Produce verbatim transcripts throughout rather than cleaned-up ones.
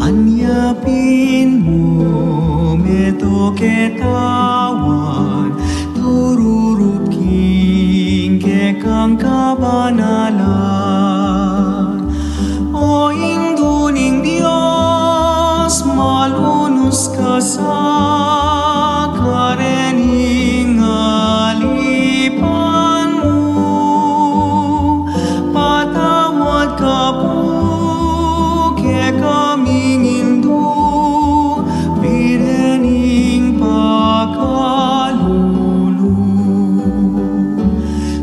Anyapin mu meto ketawan, tururup king kekang kabanalan. O Indu ning Dios, malunus ka sa karening alipan mu. Patawad ka pu kekaming Indu, Virgen ning pakalulu.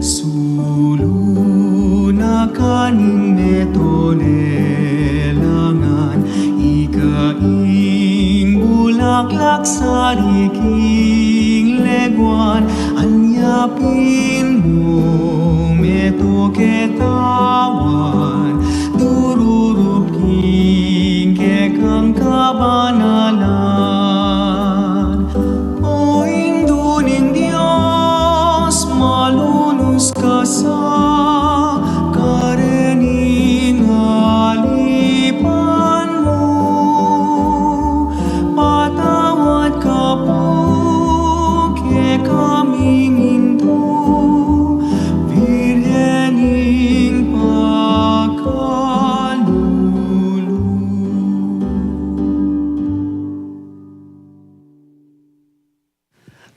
Sulu na ka ning meto lelangan, ika ing bulaklak sari king leguan. Anyapin mu meto ketawan, tururup king kekang kabanalan. O Indu ning Dios, malunus ka sa karening alipan mu. Patawad ka pu kekaming Indu, Virgen ning pakalulu.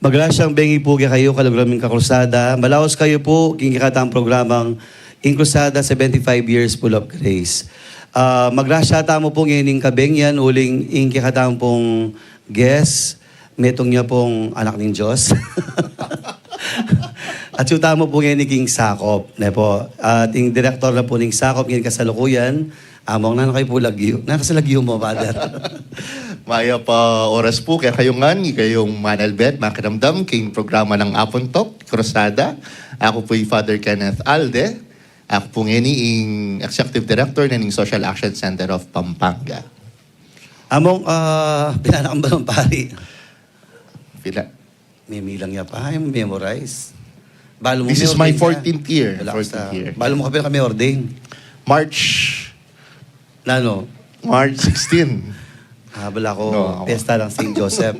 Magrasyang bengi pu kekayu, kaluguran ming kakrusada. Malaus kayu pu king kekatang programang ing Krusada, seventy-five Years Full of Grace. Ah, magrasya tamu pu ngening kabengi yan, uling ing kekatang pung guest, metung ya pung anak ning Dios. Atsu tamu pu ngeni king Sakop, ne pu. At ing direktor na pu ning Sakop ngeni kasalukuyan, Among, nanu kayu pu lagyu? Nanu kasi lagyu mu, Father? Mayap a oras pu kekayu ngan, ikayung manalbe at makiramdam king programa nang Apuntok, Krusada. Aku pu i Father Kenneth Alde. Aku pu ngeni ing Executive Director na ning Social Action Center of Pampanga. Among, ah, pila na kang balung pari? Pila? Mimilang ya pa, ay, memorize. Balu mu, this is my fourteenth year. Fourteenth year. Balu mu kapila ka me-ordain? March. Nanu? March sixteen. Ah, bala ku, no, pesta ng Saint Joseph.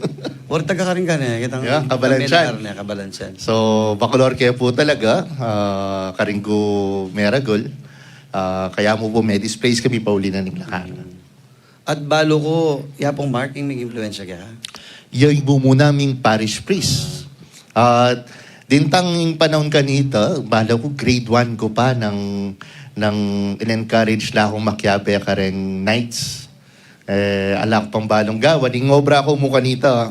Or taga karin ka ne, kitang, yeah, Cabalantian. Kabalantian. So, bacolor ke pu talaga, ah, karin ku meragul. Ah, kaya mu pu me-displace kami pauli na ning Lacaron. Hmm. At balu ku, ya pung Mark, ing nag-impluwensya keka? Ya ing mumuna ming parish priest. At dintang ing panaun kanita, balu ku grade one ku pa nang, nang in-encourage la kung makiabe kareng knights. E, ala ku pang balung gawan. Ing obra ku mu kanita,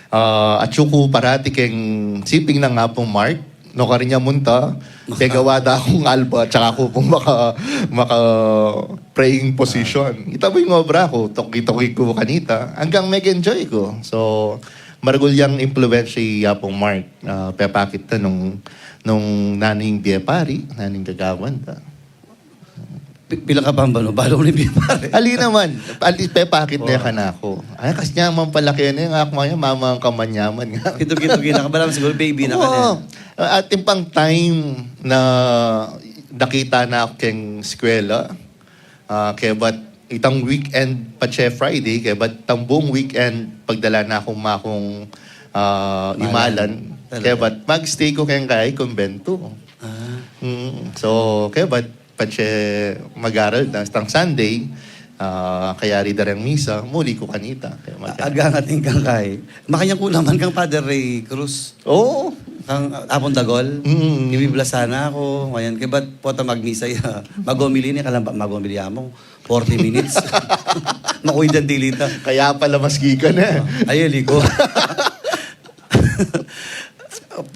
ah, atsu ku parati keng siping nang Apung Mark, nukarin ya munta, pegawa da kung alba, tsaka ku pung maka, maka praying position. Ita pu ing obra ku, tuki-tuki ku kanita, anggang meg-enjoy ku. So, maragul yang impluwensya i Apung Mark, ah, pepakit da nung, nung nanu ing bie pari, nanu ing gagawan da. Pi-, pila ka pambanu, balu mu na ing bie pari? Ali naman, ali pepakit ne kanaku. Ay, kasi naman pala kene, ngak maya, mama ang kamanyaman nga. Kitu-kitu, kinakabalan siguru, baby na ka ne. Oo. Atin pang time na dakita na ku keng eskwela, ah, kebat itang weekend, patse Friday, kebat itang buung weekend, pagdala na ku makung, ah, imalan. Talaga? Kebat mag-stay ku keng kayang kumbento. Ah. Mm. So, kebat patse mag-aral na, itang Sunday, ah, kayari da reng misa, muli ku kanita. Kaya mag- A-, agangat ing kang kay. Makanyan ku naman kang Father Ray Cruz. Oo. Kang, ah, Apung Dagol. Mm. Ibibla sana aku. Ngayon, kebat pota magmisa ya. Magomili ne, kalamba, magomili among forty minutes. Makuid ang dili ta. Kaya pala mas gikan e. Ah, ay, liko.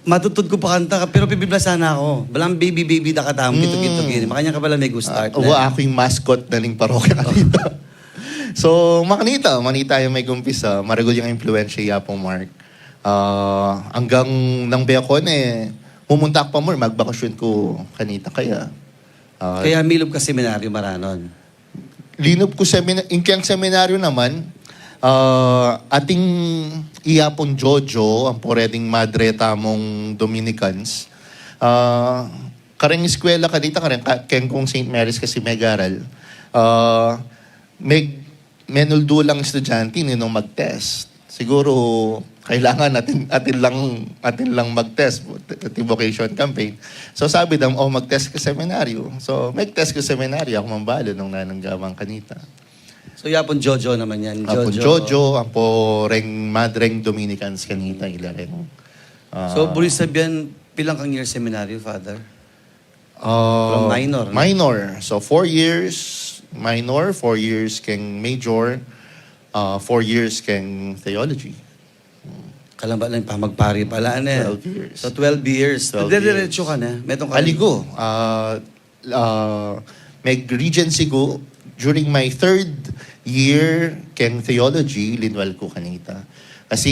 Matutud ku pa kanta, pero pibibla sana aku. Balang baby-baby da katamu, kitu-kitu kini. Makanyan ka pala me-start na. Wa, aku ing mascot na ning parokya kanita. So, makanita, makanita yang megumpisa, maragul yang impluwensya i Apung Mark. Ah, anggang nang bekon e, mumunta ku pa mu, magbakasyon ku kanita kaya. Ah, kaya milub ka seminaryo, maranon? Linub ku semina-, ing keng seminaryo naman, ah, ating i Apung Jojo, ampong reting madre tamung Dominicans. Ah, kareng eskwela kanita, kareng ka-, keng kung Saint Mary's kasi megaral. Ah, meg-, menuldu lang estudyante, ninung mag-test. Siguro, kailangan atin, atin lang, atin lang mag-test, atin vocation campaign. So, sabi daw, "O, mag-test ka seminaryo." So, mag-test ka seminaryo, aku mang balu nung nanung gawan kanita. So, yapun Jojo naman yan. Ampong Jojo. Jojo, ampo reng madreng Dominicans kanita, ila reng, ah, So, buri sabian, pilan kang year seminaryo, Father? Ah, From minor, no? Minor. So, four years minor, four years keng major, ah, four years keng theology. Kalamba na ing pamagpari pala, ne? Twelve years. So, twelve years. Twelve Dire-diretso years. Ka na? Metung ka Aliku, ah, ah, meg-regency ku, during my third year keng theology, linwal ku kanita. Kasi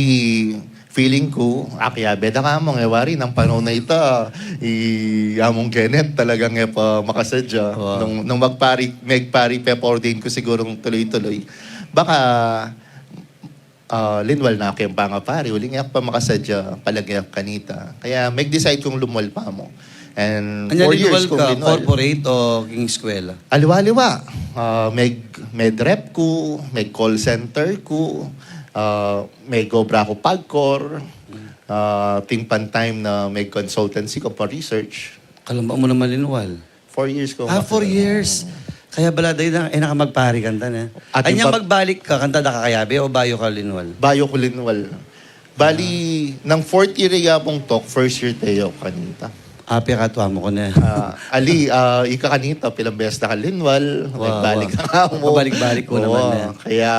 feeling ku, akiabe da ka mu, e wari, nang panaun a ita, i Among Kenneth talagang e pa makasadya. Wow. Nung, nung magpari, megpari, pepa-ordain ku sigurung tuloy-tuloy. Baka, ah, linwal na ku keng pangapari, uling e ku pa makasadya, palagiak kanita. Kaya meg-decide kung lumwal pa mu. And Anya four years linwal kung ka, linwal. Corporate o king eskwela? Aliwa-aliwa. Ah, meg, med-rep ku, meg-call center ku, ah, meg-obra ku Pagcor, ah, atin pang time na meg-consultancy ku pa research. Kalamba mu naman linwal. Four years ku. Ah, four years. Kaya bala, dahil na, e na ka magpari kanita, ne? Atin Anya pa- magbalik ka, kanita da ka kayabe o bayu ka linwal? Bayu ku linwal. Bali, nang fourth year ya pung talk, first year teo kanita. Ape ka tua mu ku ne. Ah, ali, ah, ika kanita, pilang beses da ka linwal, Wa, balik wa. Ka mu. Pabalik-balik ku naman, ne? Kaya,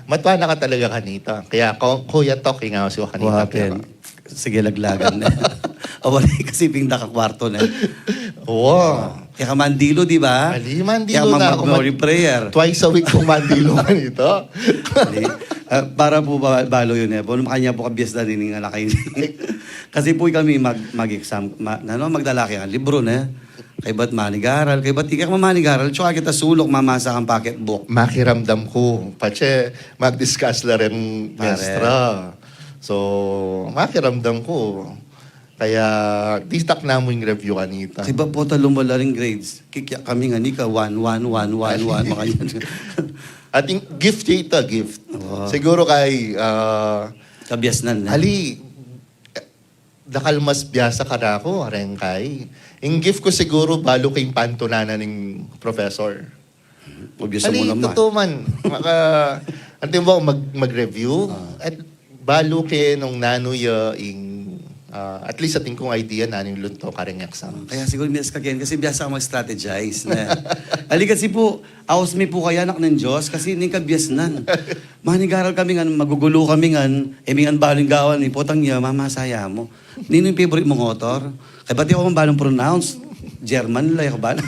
matua na ka talaga kanita. Kaya, ku-, kuya talk, ingawas ku kanita, Wa, pero pen. Sige, laglagan na. Awari kasi ping dakakwarto na. Wa. Kaya ka mandilu, di ba? Ali, mandilu Kaya na mag-, aku, mag-, morning prayer. Twice a week kung mandilu kanita. Ali, ah, para pu ba-, balu yu, e. Pun makanya pu kabiasnan ning anak ini. Kasi pu kami mag-, mag-exam, ma-, ano, magdala keng libru, e. Kaybat manigaral, kaybat ika manigaral, tsaka kita suluk, mamasa kang pocketbook. Makiramdam ku, patse mag-discuss la reng Pare. Mestra. So, makiramdam ku. Kaya, ditak na mu ing review kanita. Kaybat pu ta lumala ring grades. Kikya kami ngan ika, one, one, one, one, one, makanyan. Atin gift ya ita, gift. Wow. Siguro kay, ah, Kabiasnan na. Ali, dakal mas biasa kanaku, areng kai. Ing gift ku siguro, balu ke ing pantunanan ning professor. Obvious Ali, mu naman. Tutu man. Maka, anti mo, mag-, mag-review. Ah. At balu ke nung nanu ya ing, ah, at least atin kung idea nanu ing lunto kareng exams. Kaya siguro mias ka ken, kasi biasa ka mag-strategize na. Ali kasi pu, aus mi pu kaya anak ning Dios, kasi ning kabiasnan. Manigaral kami ngan, magugulu kami ngan, e mi ngan balu ing gawan mi, potang ya, mamasa ya mu. Ninu ing favorite mung author? Kaybat e ku balung pronounce. German la, e ku balu.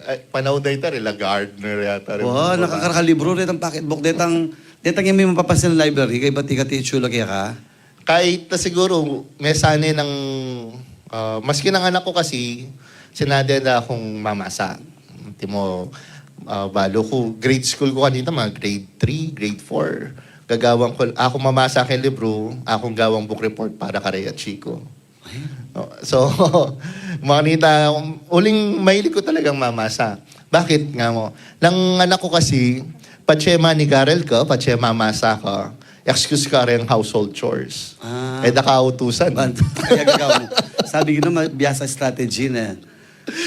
Ay, panaun da ita, rela Gardner yata, rela Wa, mga nakakarakal libru, detang pocketbook, detang, detang yang mi mapapansin library, kaybat e ka titsula keka. Kahit na siguro, mesan ne nang, ah, maski nang anak ku kasi, sinade da kung mamasa. Antimo, ah, balu ku, grade school ku kanita, mga grade three, grade four. Gagawan ku, aku mamasa keng libru, akung gawang book report para kareng atsu ku. Ay. No? So, makanita, uling mahilig ku talagang mamasa. Bakit nga mu? Nang anak ku kasi, patse manigaral ka, patse mamasa ka, excuse ka reng household chores. Ah. E da ka utusan. Ban-, kaya gagawa mu. Sabi ko naman, biasa strategy na.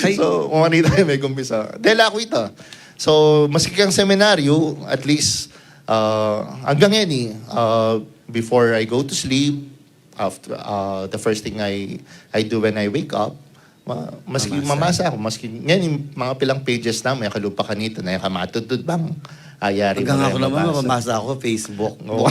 Kay- So, makanita, me-kumbinsi. Dela ku ita. So, maski kang seminaryo, at least, ah, anggang ngeni, ah, before I go to sleep, after, ah, the first thing I, I do when I wake up, ma-, maski mamasa aku, maski ngeni, mga pilang pages na, me-kalupa kanita, na e ka matudtud bang ayari. Anggang aku naman, mabasa. Mamasa aku Facebook. Oo.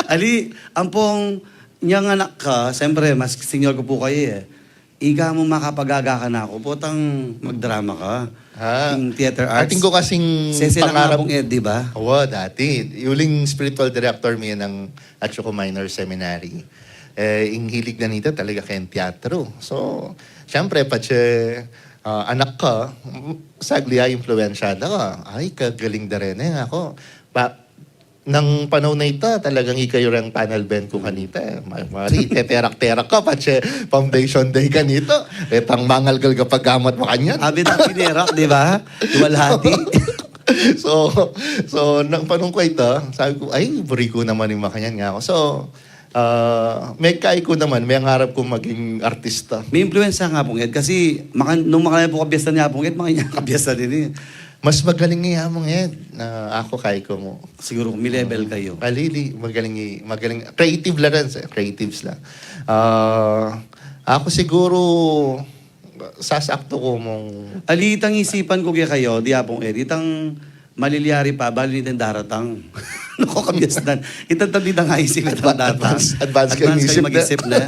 Ali, ampong, nyang anak ka, siyempre, mas senior ku pu kaya e. Ika mu makapagaga kanaku, potang magdrama ka. Ha? Ing theater arts. Atin ku kasing sese na pangarap. Nga pung Eddie ba? Wa, dati. Uling spiritual director mi nang atsu ku minor seminary. E, ing hilig na nita talaga keng teatro. So, siyempre, patse, ah, anak ka, saglit ay impluwensyada ka. Ay, kagaling da reni, e, aku. Pa-, nang panaun a ita, talagang ikayu reng panel band ku kanita, e. Ma-, mari, teterak-terak ka, patse foundation day kanita. Retang mangalgal ka pagamat makanyan. Abi na pinerak, di ba? Luwalhati. So, so, nang panung ku ita, sabi ku, "Ay, buri ku naman ing makanyan," nga ku. So, ah, mekay ku naman, mengarap ku maging artista. May impluwensya ka, Apung Ed, kasi makan-, nung makanyan pu kabiastan ni Apung Ed, makanyan kabiastan ini. Mas magaling i Apung Ed na aku, kay ku mu. Siguru kung may level kayu. Kalili, magaling i-, magaling, creative la rin, sir. Creatives la. Ah, aku siguru, sasaktu ku mung Ali itang isipan ku kekayu, di, Apung Ed, itang malilyari pa, bali nitang daratang. Naku, kabiasnan. Itang tanda itang isip, itang Adva-, daratang. Advance, advance kayu Advance kayu mag-isip, ne?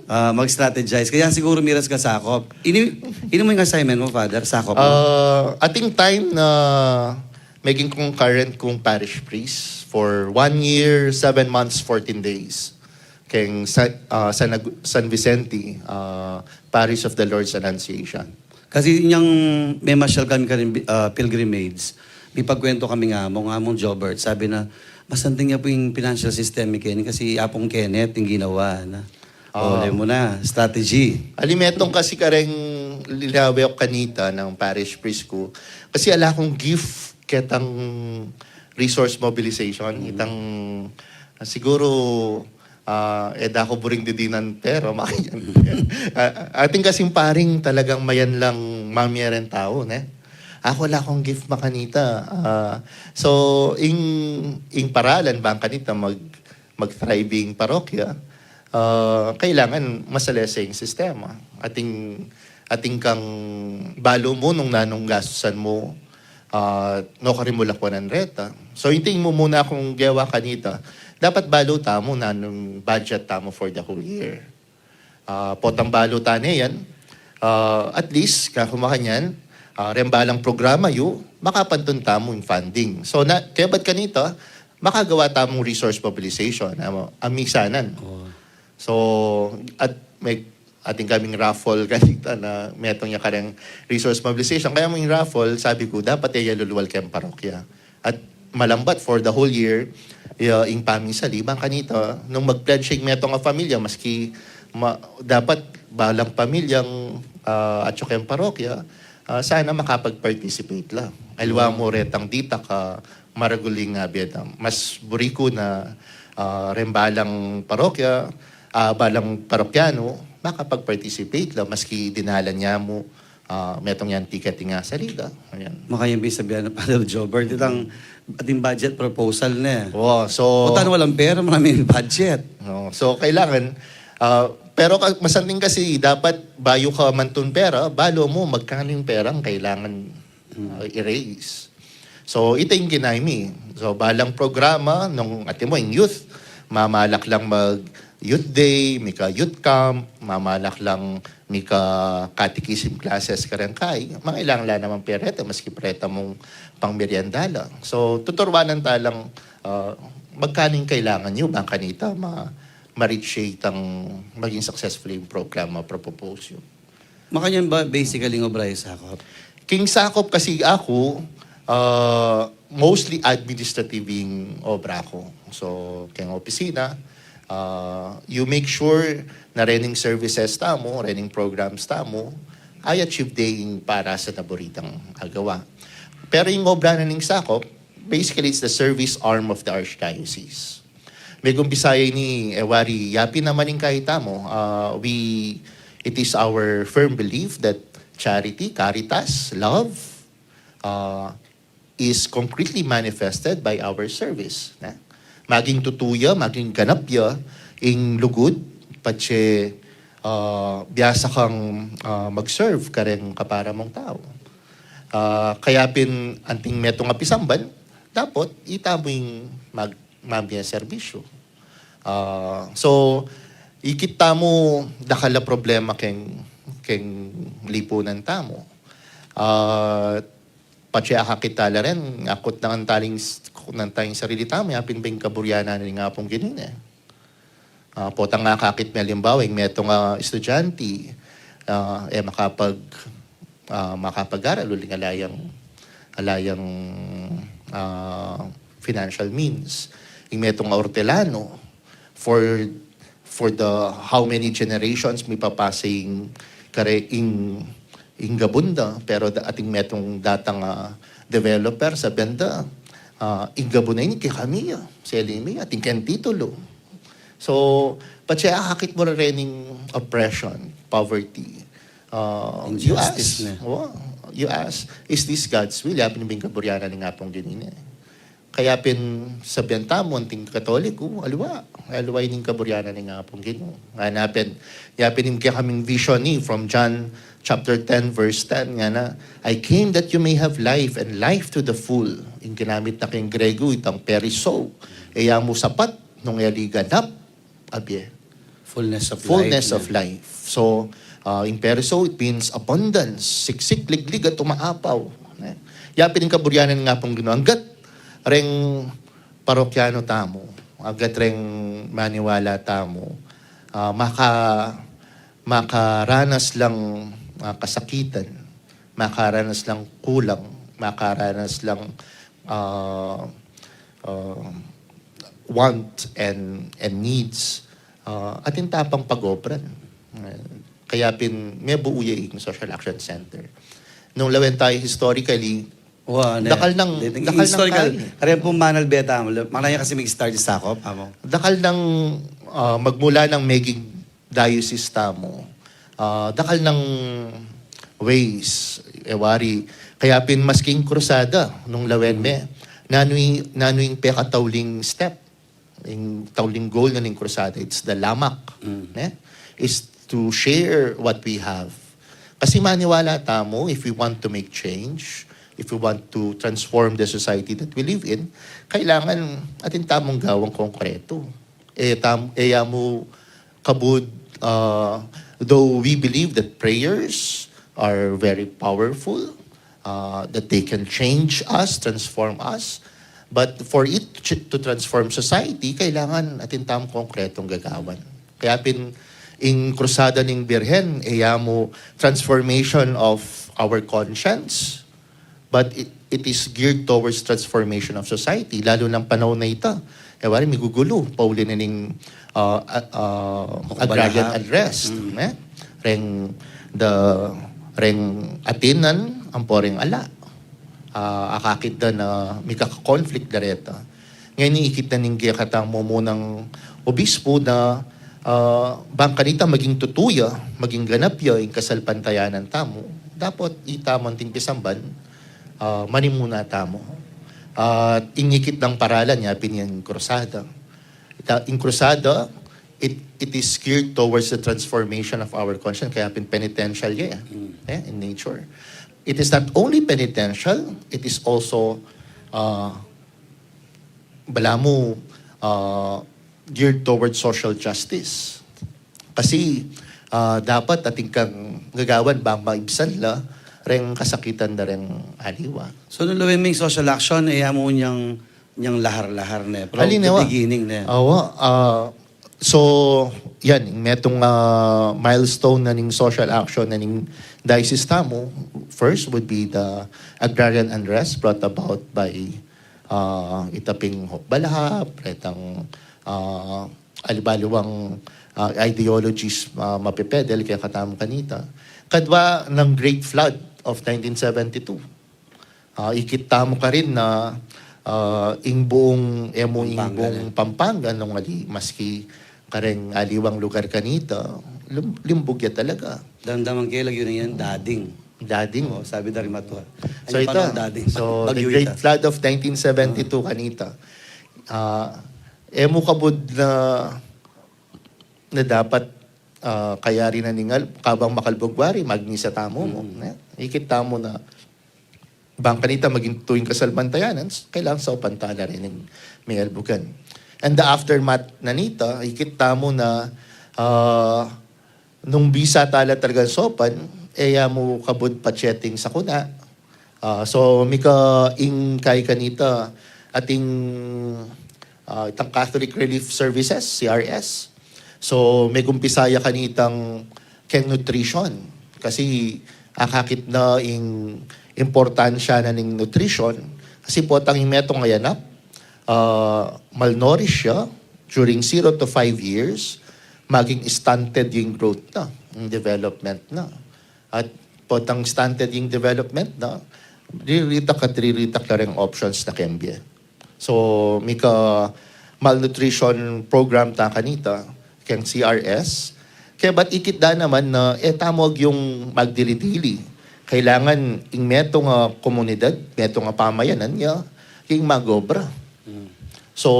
Ah, mag-strategize. Kaya siguru miras ka sakop. Ini, ini mu ing assignment mu, Father, sakop mu? Ah, ating time na maging concurrent kung parish priest for one year, seven months, fourteen days. Keng Sa-, ah, San Ag-, San Vicente, ah, Parish of the Lord's Annunciation. Kasi inyang memasyal kami karin, ah, pilgrimage, mipagkwento kami nga mu, nga mung Jobert, sabi na, "Masanting ya pu ing financial system mi keni kasi Apung Kenneth ing ginawa na." Ah. Ole mu na, strategy. Ali metung kasi kareng lilawe ku kanita nang parish priest ku. Kasi ala kung gift ketang resource mobilization. Mm. Itang, ah, siguro, ah, e da ku buring didinan pera, makanyan. Ah, atin kasing paring talagang mayan lang mamie reng tau, ne? Aku ala kung gift makanita. Ah, so, ing, ing paralan bang kanita mag-, mag-thriving parokya, ah, kailangan masalese ing sistema. Ating, ating kang balu mu nung nanung gastusan mu, ah, nukarin mu lakwanan reta. So, ing tingin mu muna kung gewa kanita, dapat balu tamu nanung budget tamu for the whole year. Ah, potang balu tane yan, ah, at least, kaku makanyan, ah, reng balang programa yu, makapantun tamu ing funding. So, na, kebat kanita, makagawa tamung resource mobilization, amo, amisanan. Oh. So, at may atin kaming raffle kanita na metung ya kareng resource mobilization. Kaya mu ing raffle, sabi ku, dapat e ya lulual keng parokya. At malambat for the whole year, ya, ing pamisali bang kanita, nung mag-pledge ing metung a pamilya, maski ma-, dapat balang pamilyang, ah, atyu keng parokya, ah, sana makapag-participate la. Aliwa mu retang ditak a maragul ing abe da. Mas buri ku na, ah, reng balang parokya, ah, balang parokyanu, makapag-participate la, maski dinalan ya mu, ah, metung yang ticket ing asali da. Ayan. Makanyan ing sasabian nang Father Jobert, itang ating budget proposal ne. Oh, so Putan walang pera, maraming budget. No, so kailangan, ah, pero ka-, masanting kasi dapat bayu ka mantun pera, balu mu magkanu ing perang kailangan, ah, i-raise. So, ita ing kinaimi. So, balang programa, nung atin mu ing youth, mamalak lang mag-youth day, mika-youth camp, mamalak lang mika-catechism classes kareng kai, mangailangan la namang pera reta, maski pa reta mung pangmerienda la. So, tuturuanan ta lang, ah, magkanu ing kailangan yu, bang kanita ma-, ma-reach itang maging successful ing programa propropose yu. Makanyan ba basically ing obra yu, Sakop? King Sakop kasi aku, ah, mostly administrative ing obra ku. So, keng opisina, ah, you make sure na rening services tamu, rening programs tamu, i-achieve de ing para sa naburitang agawa. Pero ing obra na ning Sakop, basically, it's the service arm of the Archdiocese. Megumpisa ini, e wari, yapin naman ing kaita mu. Ah, we, it is our firm belief that charity, caritas, love, ah, is concretely manifested by our service, ne? Maging tutu ya, maging ganap ya ing lugud, patse, ah, biasa kang, ah, mag-serve kareng kapara mung tau. Ah, kaya pin anting metung a pisamban, dapot ita mu ing mag-, mamie serbisyu. Ah, so, ikit tamu dakal a problema keng, keng lipunan tamu. Ah, patse akakit ta la rin, akut nang taling, akut nang taling sarili tamu, yapin ba ing kaburian na ning Apung Ginu ne? Ah, potang akakit mi alimbawa, ing metung a estudyante, ah, e makapag, ah, makapag-aral uling ala yang, ala yang, ah, financial means. Ing metung a ortelano, for, for the how many generations mipapasa ing kare-, ing, ing gabun da, pero da-, atin metung datang a, developer, sabian da, ah, ing gabunay ini kekami ya, seli mi ya, atin keng titulu. So, patse akakit mu reng oppression, poverty. Ah, you Injustice ask, na. Wa, you ask, is this God's will? Yapin ing kaburian ning Apung Ginu ini. Kaya pin sabian tamu, anting Katoliko, aliwa, aliwa ining kaburian ning Apung Ginu. Ngana pin, yapin ing kekaming vision ini, from John chapter ten, verse ten, ngana, "I came that you may have life and life to the full." Ing ginamit na keng Grego, itang perisou. E ya mu sapat, nung e ali ganap, abie. Fullness of Fullness life, of na. life. So, ah, ing perisou, it means abundance. Siksik, liglig, at umaapaw. Ne? Yapin ing kaburian ning Apung Ginu. Anggat reng parokyano tamu, anggat reng maniwala tamu, ah, maka-, makaranas lang, ah, kasakitan, makaranas lang kulang, makaranas lang, ah, ah, want and, and needs, ah, atin ta pang pag-obran. Ah, kaya pin, mebuo ya ing Social Action Center. Nung lawen tamu historically, Wa, ne. dakal nang, Di-, di-, dakal nang historical. kaya. Karen pung manalbe tamu, makana ya kasi mag-start ing sakop, amo. Dakal nang, ah, magmula nang meging diocese tamu, ah, dakal nang ways, e wari. Kaya pin maski ing krusada, nung lawen me, nanu i-, nanu ing pekatauling step, ing tauling goal na ning krusada, it's the lamak, Mm. ne? Is to share what we have. Kasi maniwala tamu, if we want to make change, if we want to transform the society that we live in, kailangan atin tamung gawang konkreto. E tam-, e ya mu kabud, ah, though we believe that prayers are very powerful, ah, that they can change us, transform us, but for it ch-, to transform society, kailangan atin tamung konkretong gagawan. Kaya pin, ing Krusada ning Birhen, e ya mu transformation of our conscience, but it, it is geared towards transformation of society, lalo nang panaun a ita. E wari, migugulu, pauli na ning, ah, ah, ah, agrarian Makabalaha. unrest, Mm. ne? Reng, the, reng atinan, ampo reng ala. Ah, akakit da na mikaka-conflict da reta. Ngeni ikit na ning kekatang mumunang obispo na, ah, bang kanita maging tutu ya, maging ganap ya ing kasalpantayanan tamu, dapot ita mu anting pisamban, ah, manimuna tamu. At ing ikit nang paralan ya pin ing krusada. Ita, ing krusada, it, it is geared towards the transformation of our conscience, kaya pin penitential ya, Mm. eh, in nature. It is not only penitential, it is also, ah, balamu, ah, geared towards social justice. Kasi, ah, dapat atin kang gagawan bang maibsan la reng kasakitan da reng aliwa. So, nung lawen me ing social action, e ya mu nyang, nyang lahar-lahar ne. From Alin the yawa? beginning ne. Awa, ah, so, yan, ing metung, ah, milestone na ning social action na ning diocese tamu, first would be the agrarian unrest brought about by, ah, ita ping hop balahap, retang, ah, aliwa-liwang, ah, ideologies, ah, mapepedel kekatamu kanita. Kadwa nang Great Flood of nineteen seventy-two. Ah, ikit tamu karin na, ah, ing buung, e mu ing Pampanga buung na. Pampanga, nung ali, maski kareng aliwang lugar kanita, lim-, limbug ya talaga. Damdaman ke lagyu na yan, dading. Dading. Oo, sabi da rin matua. So, Ano pa ita, nung dading? so, the Bagyo Great ita. Flood of nineteen seventy-two kanita. Ah, e mu kabud na, na dapat, ah, kayari na ning al-, kabang makalbug wari, magmisa tamu mu, Mm. ne? Ikit tamu na, bang kanita maging tutu ing kasalpantayanan, kailangan saupan ta na rin ing miyalbugan. And the aftermath na nita, ikit tamu na, ah, nung bisa ta la talagang saupan, e ya mu kabud patse ing sakuna. Ah, so, mika ing kay kanita, ating, ah, itang Catholic Relief Services, C R S. So, megumpisa ya kanitang keng nutrition. Kasi, akakit na ing importansya na ning nutrition. Kasi potang ing metung a anak, ah, malnourished siya during zero to five years, maging stunted ing growth na, ing development na. At potang stunted ing development na, riritak at riritak la ring options na keng bie. So, mika malnutrition program ta kanita, keng C R S, kebat ikit da naman na e tamu agyung magdili-dili. Kailangan ing metung a komunidad, metung a pamayanan ya, ing mag-obra. So,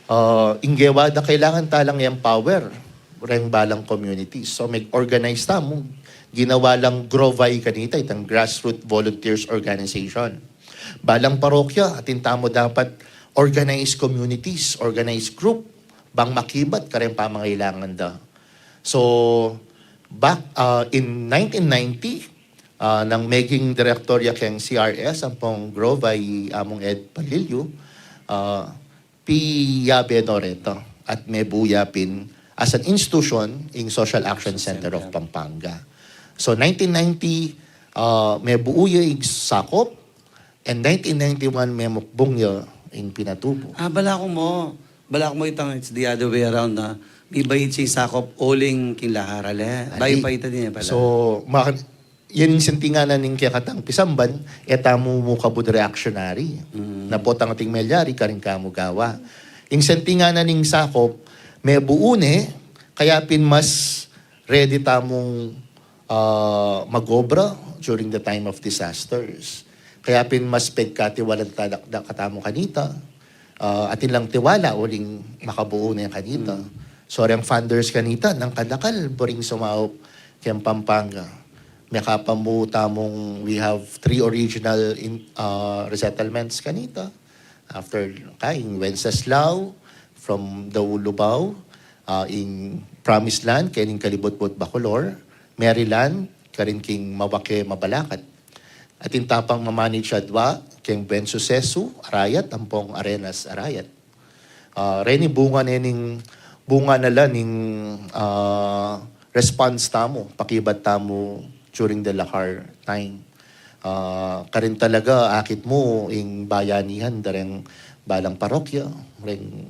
ah, ing gewa da kailangan ta lang i-empower reng balang communities. So, meg-organize tamu, ginawa lang Grovay kanita, itang Grassroot Volunteers Organization. Balang parokya, atin tamu dapat organized communities, organized group, bang makibat kareng pamangailangan da. So, back, ah, in nineteen ninety, ah, nang meging direktor ya keng C R S, ampong Grovay, Among Ed Palillo, ah, piyabe no reta at mebu ya pin as an institution ing Social Action Center of Pampanga. So, nineteen ninety, ah, mebu ya ing sakop, and nineteen ninety-one memukbung ya ing Pinatubo. Ah, bala ku mu, bala ku mu itang it's the other way around na mibayit sing sakop uling king laharale. Bayu pa ita din e bala. So, ma-, yan ing santinganan ning kekatang pisamban, e tamu mu kabud reactionary. Na potang ating melyari, karin kamu gawa. Ing santinganan ning sakop, mebu ne, kaya pin mas ready tamung, ah, mag-obra during the time of disasters. Kaya pin mas pegkatiwala da, da katamu kanita, ah, atin lang tiwala uling makabu ne kanita. So, reng funders kanita, nang kadakal, buring sumaup keng Pampanga. Mekapamu tamung, we have three original in, ah, resettlements kanita. After, keng Wenceslao, from the Lubao, ah, ing Promised Land, keng Kalibutbut Bacolor, Maryland, karin king Mabuque, Mabalacat. Atin ta pang mamanage adwa keng Buen Suceso, Arayat, ampong Arenas, Arayat. Ah, reni bunga ne ning, bunga na la ning, ah, response tamu, pakibat tamu during the lahar time. Ah, karin talaga, akit mu, ing bayanihan, da reng balang parokya, reng,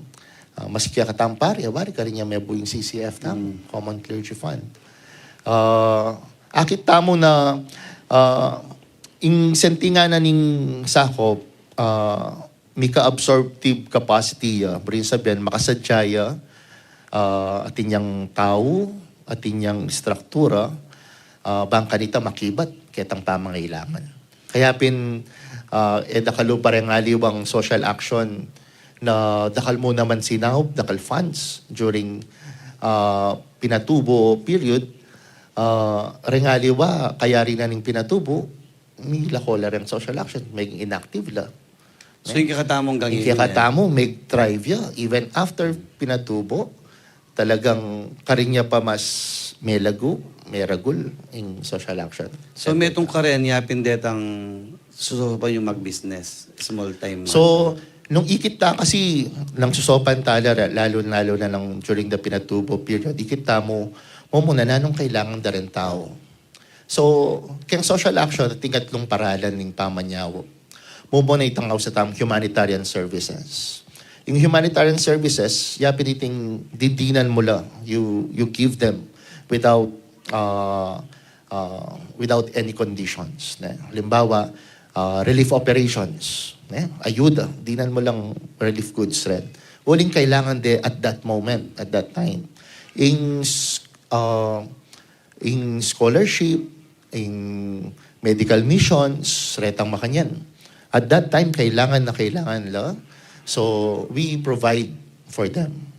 ah, maski kekatang pari, wari, karin ya mebu ing C C F tamu, Common Clergy Fund. Ah, akit tamu na, ah, ing santinganan ning sakop, ah, mika absorptive capacity ya, buring sabian, makasadya ya, ah, atin yang tau, atin yang struktura, ah, bang kanita makibat ketang pamangailangan. Kaya pin, ah, e dakal pa reng aliwang social action na dakal mu naman sinaup, dakal funds during, ah, Pinatubo period, ah, reng aliwa, kayari na ning Pinatubo, milako la reng social action, maging inactive la. So, ing kekatamung ganyan, ing kekatamung mag-thrive ya, even after Pinatubo, talagang karin ya pa mas melagu, meragul ing social action. So, metung karin ya pin detang susuban yung mag-business, small time. So, nung ikit ta kasi, nang susuban ta la, lalo, lalo na nang during the Pinatubo period, ikit ta mu, mumuna nanung kailangan da reng tau. So, keng social action, atin katlung paralan ning pamanyaup. Mumuna itang ausan tamung humanitarian services. Ing humanitarian services, yapin iting didinan mu la, you, you give them without, ah, ah, without any conditions, ne? Halimbawa, ah, relief operations, ne? Ayuda, dinan mu lang relief goods rin. Uling kailangan de at that moment, at that time. Ing s-, ah, ing scholarship, ing medical missions, retang makanyan. At that time, kailangan na kailangan la. So, we provide for them.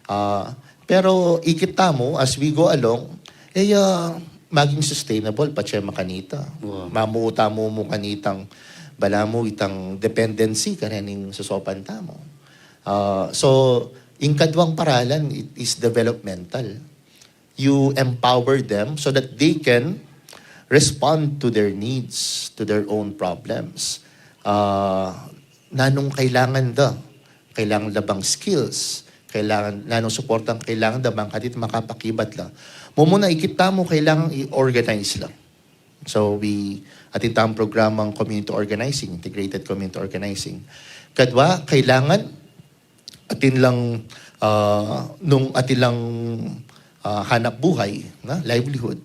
Ah, pero ikit tamu, as we go along, e ya maging sustainable, patse makanita. Wow. Mamu tamu mu kanitang, balamu itang dependency, karening susuban tamu. Ah, so, ing kaduang paralan, it is developmental. You empower them so that they can respond to their needs, to their own problems. Ah, nanung kailangan da? Kailangan da bang skills? Kailangan, nanung suportang kailangan da bang kanita makapakibat la? Mumuna, ikit tamu kailangan i-organize la. So, we, atin tamung programang community organizing, integrated community organizing. Kadwa, kailangan atin lang, ah, nung atin lang, ah, hanapbuhay, na, livelihood.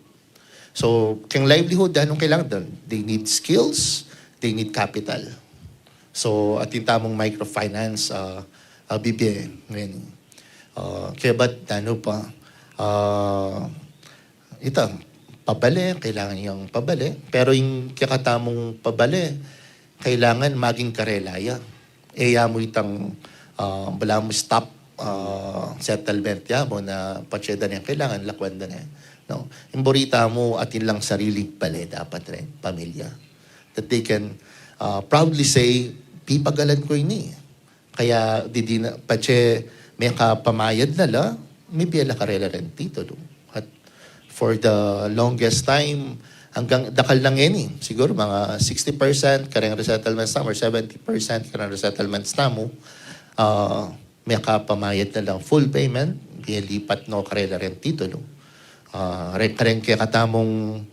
So, keng livelihood, nanung kailangan da? They need skills, they need capital. So, atin tamung microfinance, ah, ah, bibie, ngeni. Ah, kebat, nanu pa, ah, ita, pabale, kailangan yang pabale. Pero ing kekatamung pabale, kailangan maging karela ya. E ya mu itang, ah, balamu stop, ah, settlement ya mu na patse da ne kailangan, lakwan da ne. No? Ing buri tamu, atin lang sariling bale dapat rin, pamilya. That they can, ah, proudly say, "Pipagalan ku ini." Kaya didi na, patse mekapamayad na la, mibie la karela ring titulu. At for the longest time, anggang dakal na ngeni, siguru mga sixty percent kareng resettlements tamu or seventy percent kareng resettlements tamu, ah, mekapamayad na lang full payment, mie lipat no karela ring titulu. Ah, re-, kareng kekatamung,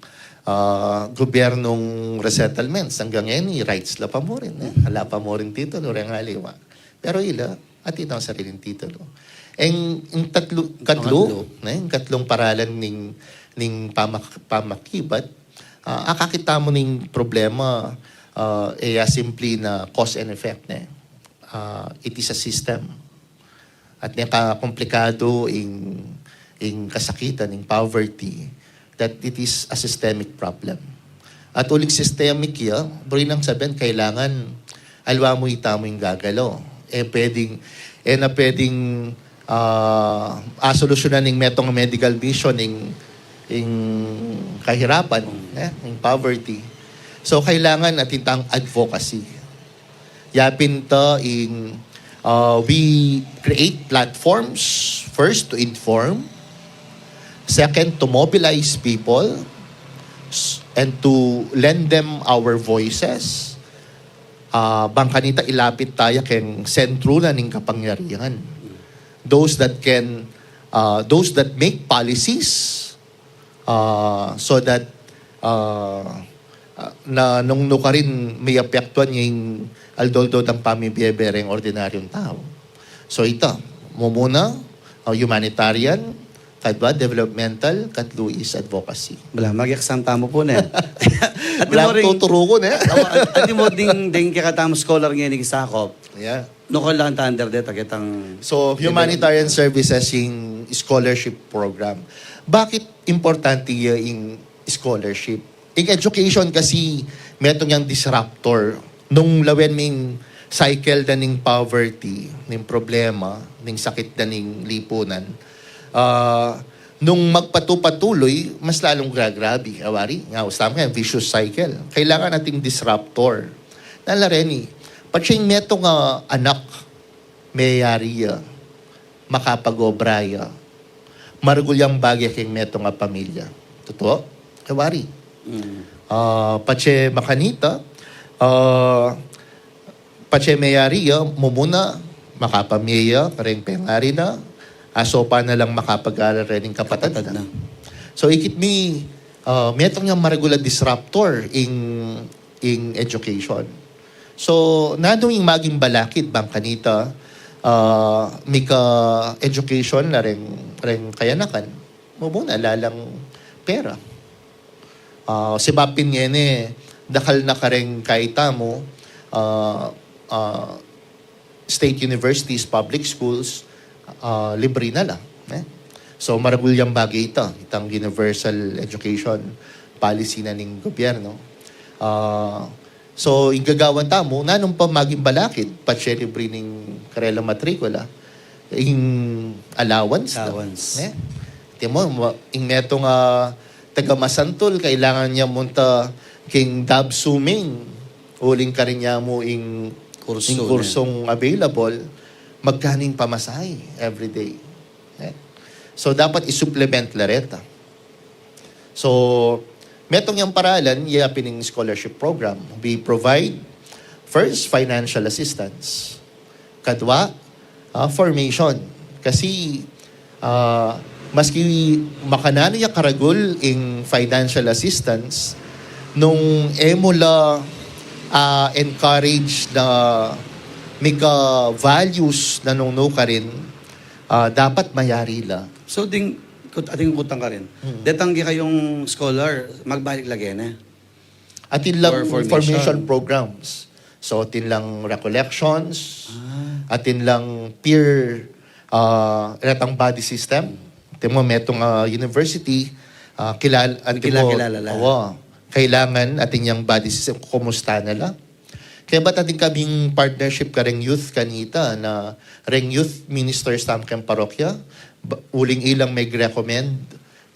ah, gubyernung resettlements, anggang ngeni, rights la pa mu rin, e. Ala pa mu ring titulu reng aliwa. Pero ila, atin itang sariling titulu. Ing, ing tatlu, katlu, katlu. Ne, ing katlung paralan ning, ning pamak-, pamakibat, ah, akakit tamu ning problema, ah, e ya simpli na cause and effect, ne. Ah, it is a system. At neka komplikadu ing, ing kasakitan, ing poverty, that it is a systemic problem. At uling systemic ya, buri nang sabian, kailangan aliwa mu itamu ing gagalo. E pwedeng, e na pwedeng, ah, asolusyonan ning metung a medical mission ing, ing kahirapan, e, ing poverty. So, kailangan atin tang advocacy. Yapin ta ing, uh, we create platforms, first to inform, second to mobilize people, s-, and to lend them our voices. Uh, bang kanita ilapit taya keng sentru na ning kapangyarihan. Those that can, uh, those that make policies, ah, so that, ah, ah, na nung nukarin mie apektuan ing aldo-aldo dang pamibie-bie reng ordinaryung tau. So ita, mumuna, ah, humanitarian, kadwa developmental, katlu is advocacy. Bala, mag-exam tamu pu, ne? At bala, tuturu ku, ne? Awa, at, at mo ding, ding kekatamung scholar ngeni ing sakop. Yeah. Nukal lang under deta ketang... So, humanitarian services ing scholarship program. Bakit importante ya ing scholarship? Ing education kasi metung yang disruptor. Nung lawen me ing cycle da ning poverty, ning problema, ning sakit da ning lipunan, ah, nung magpatu-patuloy, mas lalung gagrabe. Awari, nga, ustam nga, vicious cycle. Kailangan atin disruptor. Nanu la reni, patse ing metung a anak, meyari ya, makapag-obra ya, maragul yang bage keng metung a pamilya. Tutu? E wari. Mm. Ah, patse makanita, ah, patse meyari ya, mumuna, makapamie ya kareng pengari na, asopan na lang makapag-aral reng kapatad na. Kapatad na. So, ikit mi, ah, metung yang maragul a disruptor ing ing education. So, nanu ing maging balakid bang kanita, ah, mika education na reng, reng kayanakan? Mumuna, ala lang pera. Ah, sebab pin ngeni, dakal na kareng kaya tamu, ah, ah, state universities, public schools, ah, libre na la, ne? So, maragul yang bage ita, itang universal education policy na ning gobyerno. Ah, so, ing gagawan tamu, nanung pa maging balakid, patse libre ning karela matrikula, ing allowance na, allowance, ne? Timo, ma-, ing metung a taga Masantul, kailangan ya munta king Dabsuming, uling karin ya mu ing, kurso ing na kursong available, magkanu ing pamasahe everyday. Eh? So, dapat i-supplement la reta. So, metung yang paralan, ya pin ing scholarship program. We provide, first, financial assistance. Kadwa, ah, formation. Kasi, ah, maski makananu ya karagul ing financial assistance, nung e mu la, ah, encourage na mika values na nung nukarin, ah, dapat mayari la. So, ding, kut-, atin kutang karin. Hmm. Detang kekayung scholar, magbalik la gene? Atin lang for formation, formation programs. So, atin lang recollections, ah, atin lang peer, ah, retang buddy system. Atin mo, metung, ah, university, ah, kilal-, atin mo, kilala la. Awa, kailangan atin yang buddy system, kumusta na la. Kaya ba't atin kaming partnership kareng youth kanita na reng youth ministers tam keng parokya, ba-, uling ilang mag-recommend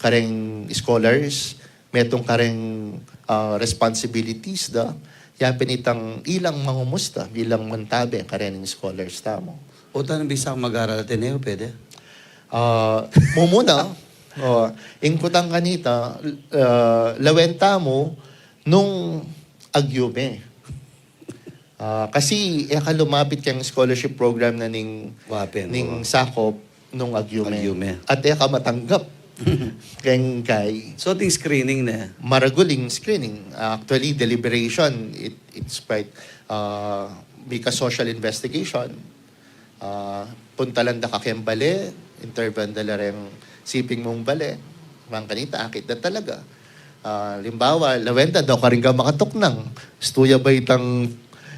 kareng scholars, metung kareng, ah, responsibilities da, yapin itang ilang mangumusta, ilang mantabe kareng scholars tamu. O tan bisa mag-aral Ateneo, pwede? Ah, mumuna, o, ing kutang kanita, ah, lawen tamu nung agyume. Ah, kasi e ka lumapit keng scholarship program na ning, wapin, ning sakop nung agyume. Agyume. At e ka matanggap keng kai. So, ating screening na. Maragul ing screening. Actually, deliberation, it, it's quite, ah, bika social investigation. Ah, puntalan da ka keng bale, interviewan da la reng siping mung bale. Bang kanita, akit da talaga. Ah, limbawa, lawen da, daw karin ka makatuknang. Stuya ba itang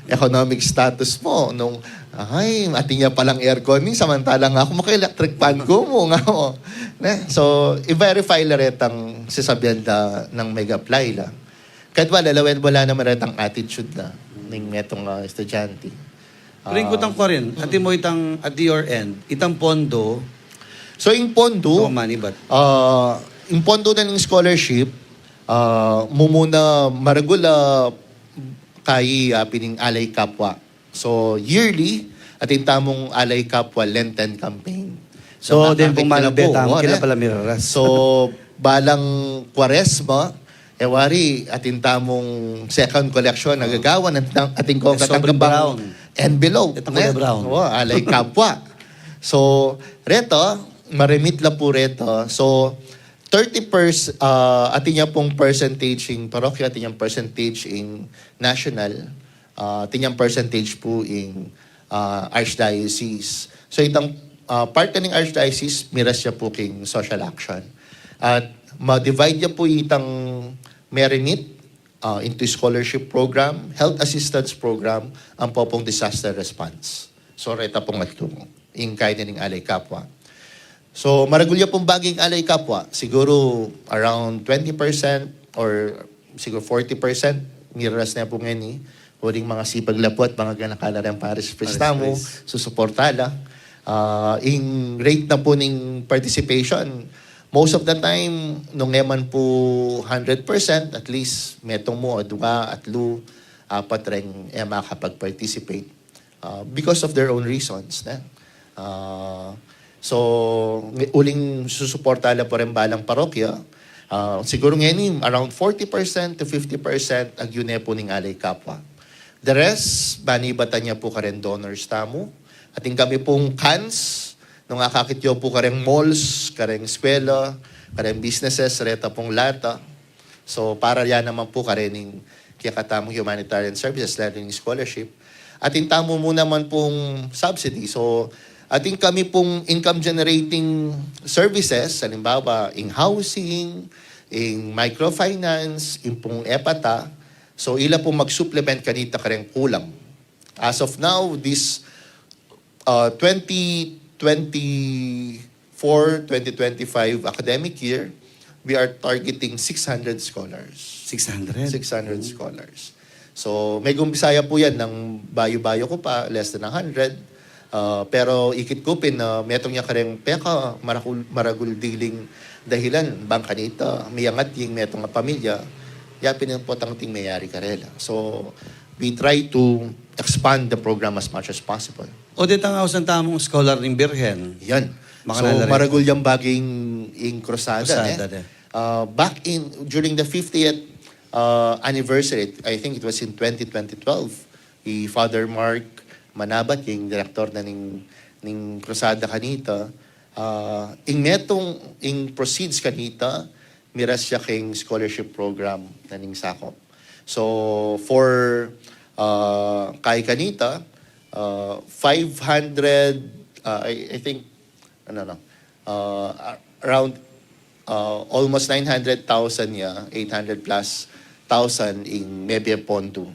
economic status mo? Nung, ay, atin ya palang aircon, ni samantalang aku maka-electric fan ku mu, nga mo. Ne? So, i-verify la retang sasabian da nang mag-apply la. Kadwa la, lawen, wala naman retang attitude na ning metung, ah, estudyante. Pero ing kutang ku rin, atin mo itang, at your end, itang pondo. So, ing pondo, ah, ing pondo na ning scholarship, ah, mumuna maragul, ah, kai, ah, pining Alay Kapwa. So, yearly, atin tamung Alay Kapwa Lenten campaign. So, den pung malbe tamu, kila pala miraras. So, balang Kwaresma, e wari, atin tamung second collection a gagawan, atin, atin kong katanggapang envelope. Itang kulay brown. O, Alay Kapwa. So, reta, ma-remit la pu reta. So, thirty percent, ah, atin ya pung percentage ing parokya, atin yang percentage ing national, ah, atin yang percentage pu ing, ah, archdiocese. So, itang, ah, part na ning archdiocese, miras ya pu king social action. At ma-divide ya pu itang me-remit, ah, into scholarship program, health assistance program, ampo pung disaster response. So, reta pung atlu, ing kai na ning Alay Kapwa. So, maragul ya pung bage ing Alay Kapwa. Siguru around twenty percent or siguru forty percent, miraras na pu ngeni. Uling mangasipag la pu at mangaganaka la reng parish priest tamu, susuporta la. Ah, ing rate na pu ning participation, most of the time, nung e man pu hundred percent, at least metung mu, dua, atlu, apat reng e makapag-participate, ah, because of their own reasons, ne? Ah, so, nge-, uling susuporta la pu reng balang parokya, ah, siguru ngeni, around forty percent to fifty percent agyu ne pu ning Alay Kapwa. The rest, banibatan ya pu kareng donors tamu. Atin kami pung cans, nung akakit yu pu kareng malls, kareng eskwela, kareng businesses, reta pung lata. So, para ya naman pu karening kekatamung humanitarian services, lalo ning scholarship. Atin tamu mu naman pung subsidy. So, atin kami pung income generating services, halimbawa, ing housing, ing microfinance, ing pung epata. So, ila pung mag-supplement kanita kareng kulang. As of now, this, uh, twenty twenty-four, twenty twenty-five academic year, we are targeting six hundred scholars. Six hundred? Six hundred scholars. So, megumpisa ya pu yan nang bayu-bayu ku pa, less than a hundred. Ah, pero ikit ku pin na metung ya kareng peka maragul, maragul diling dahilan bang kanita miyangat ing metung a pamilya, ya pin ing potang ting meyari karela. So, we try to expand the program as much as possible. O, detang ausan tamung scholar ning Birhen. Yan. So, maragul yang baging ing Cruzada, ne? Ah, back in, during the fiftieth, ah, anniversary, I think it was in twenty twenty-twelve, i Father Mark Manabat, ing direktor na ning, ning Cruzada kanita, ah, ing metung, ing proceeds kanita, miras ya king scholarship program na ning sakop. So, for, ah, kai kanita, ah, five hundred, ah, I, I think, ano, no, ah, a-, around, ah, almost nine hundred thousand ya, eight hundred plus thousand ing mebie pondo.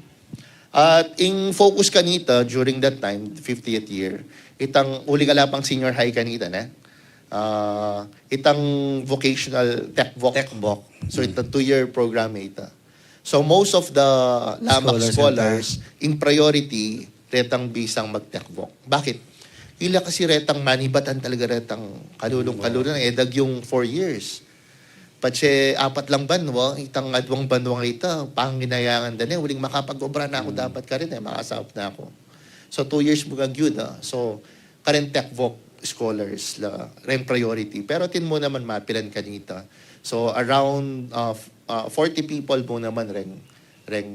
At ing focus kanita during that time, fiftieth year, itang uli ka la pang senior high kanita, ne? Ah, itang vocational tech voc. Tech voc. So, itang two-year program ita. So, most of the lamak scholars, ing priority, retang bisang mag-tech voc. Bakit? Ila kasi retang manibatan talaga retang kalulung-kalulung, e, dagyung four years. Patse apat lang banwa, itang adwang banwa ita, panginayangan da ne, uling makapag-obra na ku dapat karin e, makasaup na ku. So, two years mu agyu da. So, karin tech voc scholars la, reng priority. Pero atin mu naman mapilan kanita. So, around, uh, f-, uh, forty people mu naman reng, reng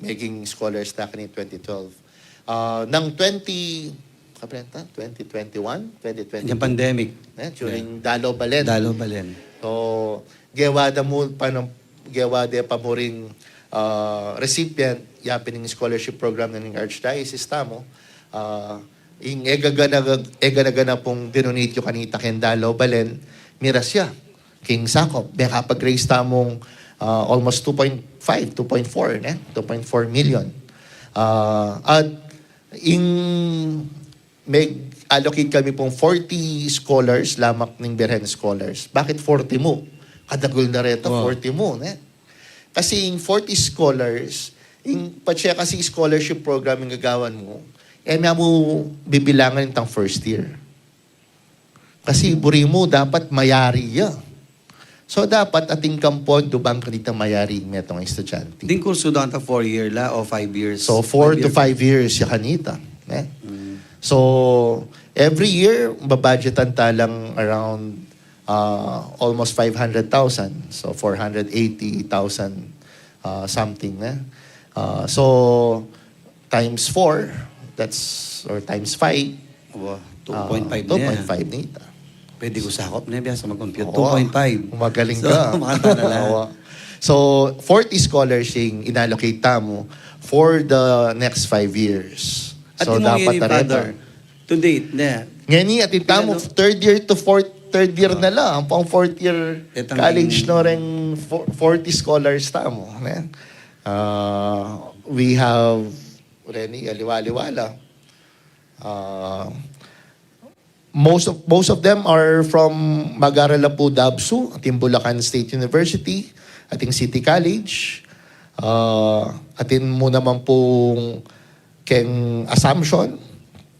meging scholars na karin twenty twelve. Ah, nang twenty, kaprenta? Twenty twenty-one? Twenty twenty-two? Pandemic. Eh, during Dalo Balen. Dalo Balen. So, gewa da mu, pano, gewa de pa mu ring, ah, recipient, yapin ing scholarship program na ning Archdiocese tamu. Ah, ing egana-gana, egana-gana pung dinonate yu kanita keng Dalo Balen, miras ya king sakop. Mekapag-raise tamung, ah, almost two point five, two point four, ne? Two point four million. Ah, at ing meg-allocate kami pung forty scholars, lamak ning Birhen scholars. Bakit forty mu? Kadagul na reta forty mu, ne? Kasi ing forty scholars, ing patse kasi scholarship program ing gagawan mu, e mu bibilangan itang first year. Kasi buri mu dapat mayari ya. So, dapat atin kang pondo bang kanita mayari metung a estudyante. Ding kursu da ta four year la o five years? So, four to five years ya kanita, ne? So, every year, babudgetan ta lang around, ah, almost five hundred thousand. So, four hundred eighty thousand, ah, something, ne? Ah, so, times four, that's, or times five, two point five na ita. Pwede ku sakop ne, biasa mag-compute. Two point five. Magaling ka. So, forty scholars ing in-allocate tamu for the next five years. So, dapat, Father, to date, ne? Ngeni, atin tamu, third year to fourth, third year na la. Ampong fourth year college no reng fo-, forty scholars tamu, ne? Ah, we have, reni, aliwa-aliwa la. Ah, most of, most of them are from mag-aral la pu DAVSU, atin Bulacan State University, atin City College, ah, atin mu naman pung keng Assumption,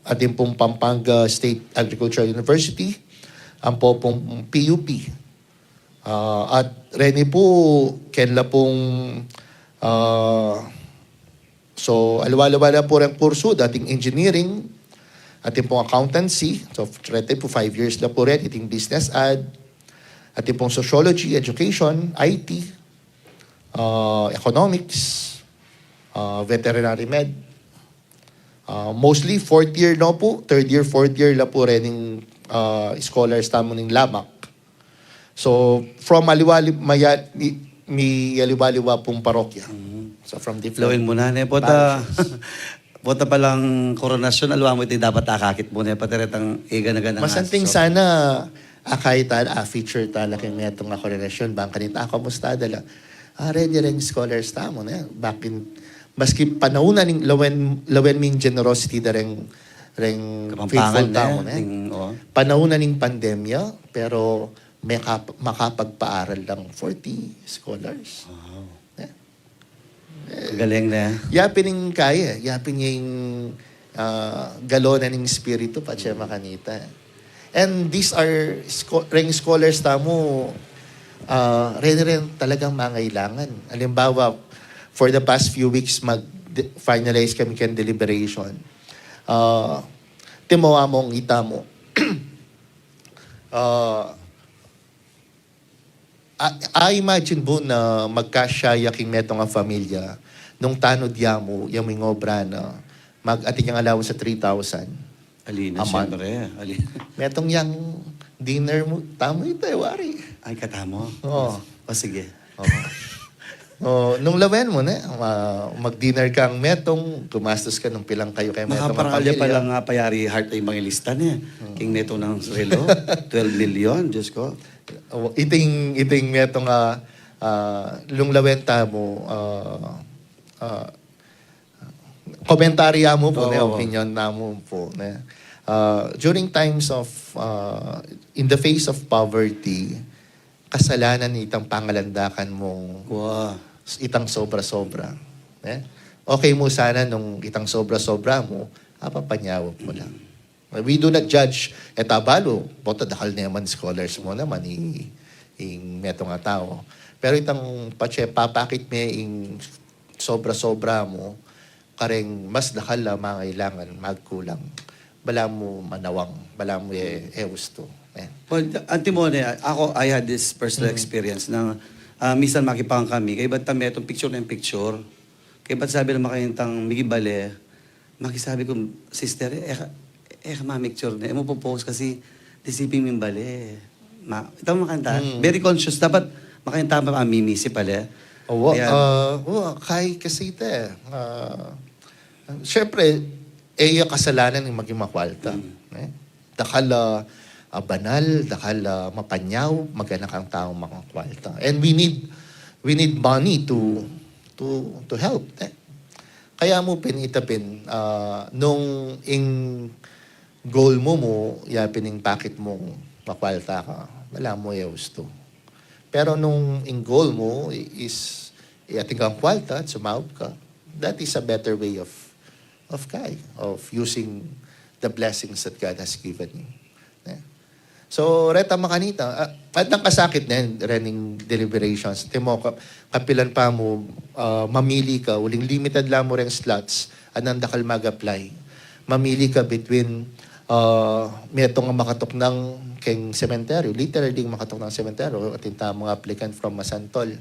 atin pung Pampanga State Agricultural University, ampo pung P U P. Ah, at reni pu, keng la pung, ah, so, aliwa-aliwa la pu reng kursu, atin engineering, atin pung accountancy, so, reni pu five years la pu reni, atin business ad, atin pung sociology, education, I T, ah, economics, ah, veterinary med. Ah, mostly fourth year no pu, third year, fourth year la pu rening, ah, scholars tamu ning lamak. So, from aliwa-, maya-, mi, mi aliwa-aliwa pung parokya. So, from different parishes. Lawen mu na, ne? Pota, pota palang koronasyon, aliwa mu iti dapat akakit mu, ne? Pati retang egana-gana. Masanting sana, akay tala, a-feature tala keng metung a koronasyon, bang kanita, a, kumusta da la? A, reni reng scholars tamu, ne? Bakin, maski panaun na ning, lawen, lawen mu ing generosity da reng, reng faithful tamu, ne? Panaun na ning pandemya, pero makap-, makapagpaaral lang forty scholars. Wow. Ne? Galing, ne? Yapin ing kaya, yapin ing, ah, galonan ning espiritu, patse makanita. And these are scho-, reng scholars tamu, ah, reni reng talagang mangailangan. Halimbawa, for the past few weeks, mag-, de-, finalize kami keng deliberation. Ah, timawa mung ita mu. Ah, A, a-imagine mu na magkasya ya king metung a familia, nung tanud ya mu, ya mu ing obra na, mag-atin yang allowance a three thousand a month. Metung yang dinner mu, tamu ita, e, wari. Ay, katamu? Oo. O, sige. Oo. O, nung lawen mu, ne, ma-, mag-dinner kang metung, gumastus ka nung pilan kayu keng metung a familia. Makaparakal ya pala nga payari Heart a mangilista, ne. King metung nang relo, twelve million, Diyos ku. O, iting, iting metung a, Ah, nung lawen tamu, ah, ah, komentarya mu pu, ne, opinyon namu pu, ne. Ah, during times of, ah, in the face of poverty, kasalanan itang pangalandakan mung itang sobra-sobra, ne? Okay mu sana nung itang sobra-sobra mu, apapanyawag mu lang. We do not judge, e ta balu, bota dakal ne man scholars mu naman, i-, ing metung a tau. Pero itang patse papakit me ing sobra-sobra mu, kareng mas dakal a mangailangan, magkulang, balamu manawang, balamu e, e ustu. Ayan. Well, antimony, ako, I had this personal experience na, ah, minsan makipangan kami, kaybat ta metung picture na ing picture, kaybat sabi na makayintang migibale, makisabi ku, "Sister, e ka, e ka mamicture ne, e mu pu-post kasi disiping mimbale." Ma-, itang makanta, very conscious, dapat makayintang pa, mimisi pale. Awa, ah, awa, kay kasi te, ah, siyempre, e ya kasalanan ing maging makwalta, ne? Dakal a, ah, banal, dakal a mapanyaw, mag-anak ing taung makwalta. And we need, we need money to, to, to help, ne? Kaya mu pin, ita pin, ah, nung ing goal mu mu, ya pin ing pakit mung makwalta ka, balamu e ustu. Pero nung ing goal mu is, atin kang kwalta, sumaup ka, that is a better way of, of kai, of using the blessings that God has given you. Ne? So, reta makanita, ah, at nang kasakit ne, rening deliberations, timo ka, kapilan pa mu, ah, mamili ka, uling limited la mu reng slots, at nang dakal mag-apply. Mamili ka between, ah, metung a makatuknang keng sementeryo, literally makatuknang sementeryo, atin tamung applicant from Masantol.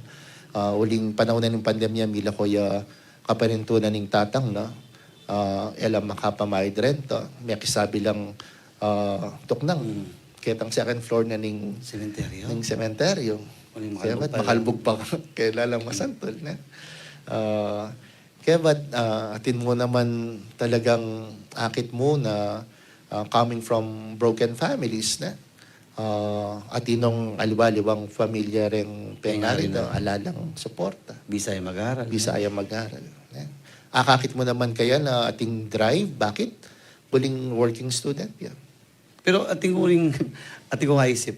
Ah, uling panaun na ning pandemya, mila ko ya kaparintunan ning tatang na, ah, e la makapamayad renta, mekisabi lang, ah, tuknang ketang second floor na ning sementeryo. Ning sementeryo. Uling makalbug pa. Makalbug pa, kela lang Masantol, ne? Ah, kaya ba't, ah, atin mu naman talagang akit mu na, ah, coming from broken families, ne? Ah, atin nung aliwa-aliwang pamilya reng pengarit, ala lang suporta. Bisa ya mag-aral. Bisa ya mag-aral, ne? Akakit mu naman kaya na atin drive, bakit? Uling working student ya. Pero atin kung, atin kung aisip.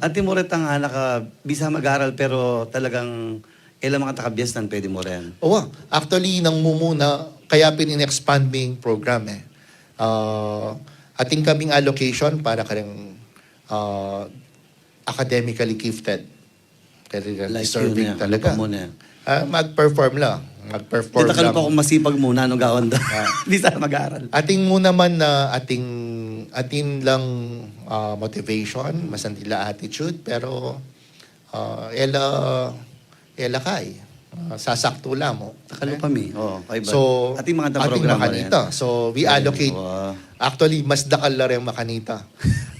Atin mu retang anak a bisa mag-aral pero talagang e la makatakabiasnan, pwede mu ren? Awa, actually, nang mumuna, kaya pin in-expand mi ing program e. Ah, atin kaming allocation para kareng, ah, academically gifted. Kaya deserving talaga. Ah, mag-perform lang. Mag-perform lang. Di ta kalupa kung masipag mu, nanu gawan da. Bisa mag-aral. Atin mu naman na atin, atin lang, ah, motivation, masanting la attitude, pero, ah, e la, e la kai. Ah, sasaktu la mu. Kalupa mi. Oo, kaibat. So, atin makanita. So, we allocate. Actually, mas dakal la reng makanita.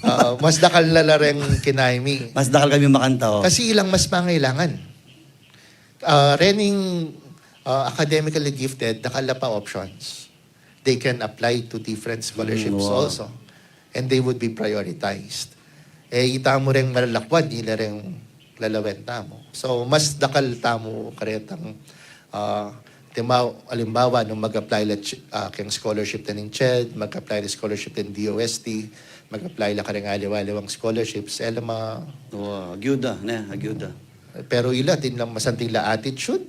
Ah, mas dakal la reng kinain mi. Mas dakal kami makanta, o. Kasi ilang mas mangailangan. Ah, rening, ah, academically gifted, dakal la pa options. They can apply to different scholarships also. And they would be prioritized. E, ita mu reng malalakwad, ila reng lalawen tamu. So, mas dakal tamu karetang, ah, timaw, alimbawa, nung mag-apply la, ah, keng scholarship na ning CHED, mag-apply la scholarship na ning DOST, mag-apply la kareng aliwa-aliwang scholarships, e la ma- Wa, agyuda, ne, agyuda. Pero ila, atin lang masanting la attitude,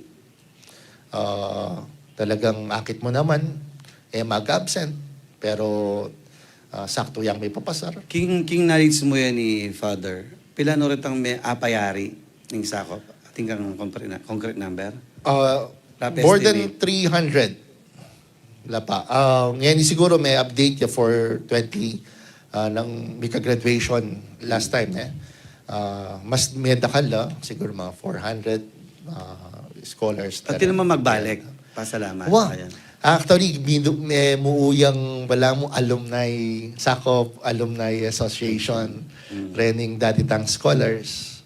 ah, talagang akit mu naman, e mag-absent, pero, ah, saktu yang mipapasar. King, king knowledge mu yan ni Father, pila no retang me-, apayari ning sakop? Atin kang concrete na, concrete number? Ah, more than three hundred. Lapa. Ah, ngeni siguro me-update ya for twenty, ah, nang mika-graduation last time, e. Ah, mas medakal la, siguro mga four hundred, ah, scholars. Pati naman magbalik. Pasalamat. Wa. Actually, minu-, me-, mu yang balamu alumni, Sakop Alumni Association, rening dati tang scholars.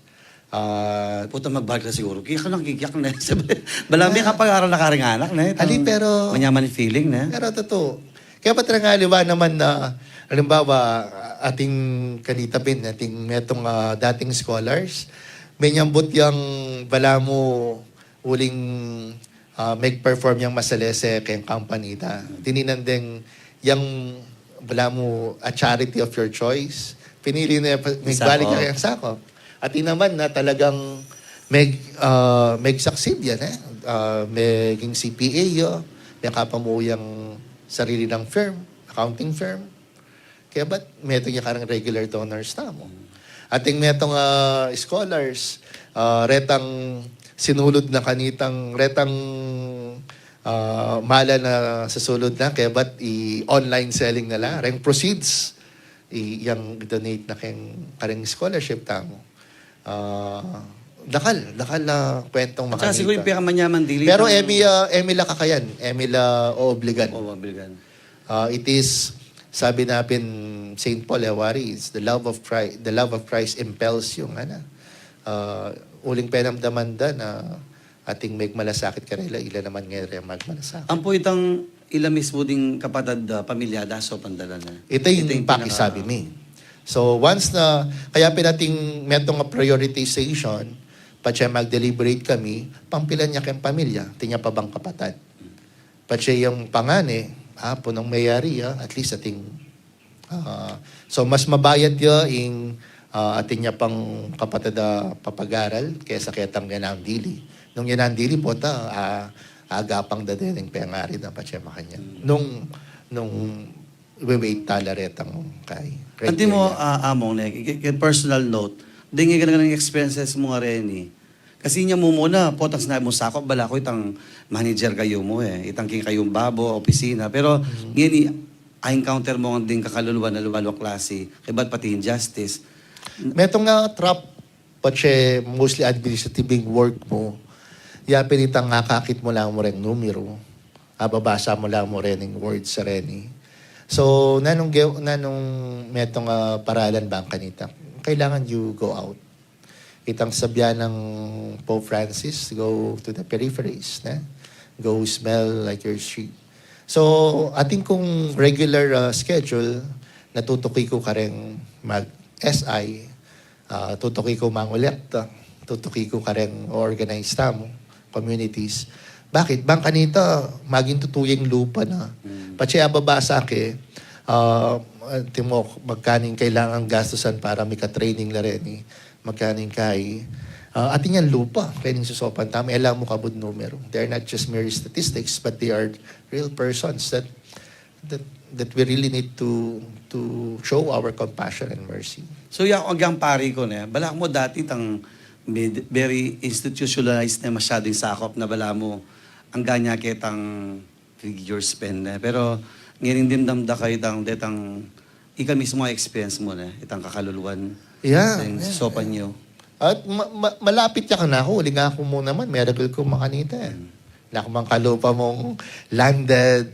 Ah, puta, magbalik na siguro. Kiyak na, kiyak na. Balamu kapag-aral na kareng anak, ne? Ali, pero manyaman feeling, ne? Pero totoo. Kaya ba't reng aliwa naman na, halimbawa, atin kanita pin, atin metung, ah, dating scholars, Menyambut yang balamu uling, ah, meg-perform yang masalese keng company da. Tininan deng yang balamu a charity of your choice. Pinili ne pa, megbalik sakop. Keng sakop. At inaman na talagang meg-, ah, meg-succeed yan, eh. Ah, meging C P A ya, mekapamu yang sarili nang firm, accounting firm. Kaya ba't metung ya kareng regular donors tamu? Ating metung, ah, scholars, ah, retang sinulud na kanitang, retang, ah, mala na sasulud na, kaya ba't i-online selling na la? Reng proceeds, i-, yang donate na keng, kareng scholarship tamu. Ah, dakal, dakal na kwentong makanita. At saka siguro yung pekamanyaman dili. Pero emi, ah, emi la kakayan, emi la oobligan. Oo, obligan. Ah, it is, sabi na pin Saint Paul, eh, wari, it's the love of Christ, the love of Christ impels you, ngana. Ah, uling penamdaman da na ating megmalasakit karela, ila naman ngeni re magmalasakit. Ampo itang ila mismu ding kapatad, ah, pamilya da, so pandala na. Ita yung pinaka- pakisabi mi. So, once na, kaya pin ating metung a prioritization, patse mag-deliberate kami, pampilan ya keng pamilya, atin ya pa bang kapatad. Patse yang pangane, ah, punong meyari ya, at least ating, ah, so mas mabayat ya ing, ah, atin ya pang kapatad a papagaral kesa ketang yan ang dili. Nung yan ang dili, pota, ah, agapang da deng pengari da patse makanyan. Nung, nung we-wait tala retang kay criteria. Antimo, ah, Among, ne, ke, ke personal note, deng ganang expenses mu ngareni, kasi inya mu muna, potang sinabi mu sakop, balaku itang manager kayu mu, eh. Itang kekayung babo, opisina. Pero, ngeni, a-encounter mu ngan ding kakaluluan a lumaluang klasi, kaybat pati injustice. Metung a trap, patse mostly administrative ing work mu. Ya pin itang akakit mu la mu reng numeru. Ababasa mu la mu rening words a reni. So, nanung ge-, nanung metung a paralan bang kanita? Kailangan you go out. Itang sabian nang Pope Francis, "Go to the peripheries, ne? Go smell like your street." So, atin kung regular, ah, schedule, natutuki ku kareng mag-S I, ah, tutuki ku mangolekta, tutuki ku kareng organize tamu, communities. Bakit? Bang kanita, maging tutu yang lupa na. Patse ababasa ke, ah, antimo, magkaning kailangan gastusan para mika-training la reni. Magkaning kai, ah, atin yang lupa, kaya ning susopan tamu, e la mu kabud numeru. They're not just mere statistics, but they are real persons that, that, that we really need to, to show our compassion and mercy. So, ya, agyang pari ku, ne, balamu dati itang med-, very institutionalized ne masyadu ing sakop na balamu, angga nya ketang figures pen, eh. Pero ngening dimdam da kayu itang, detang, ika mismu a-experience mu, ne, itang kakaluluan, yeah, itang, yeah, sopan yu. At ma-, ma-, malapit ya kanaku, uling aku mu naman, miracle ku makanita, eh. Naku mang kalupa mung landed,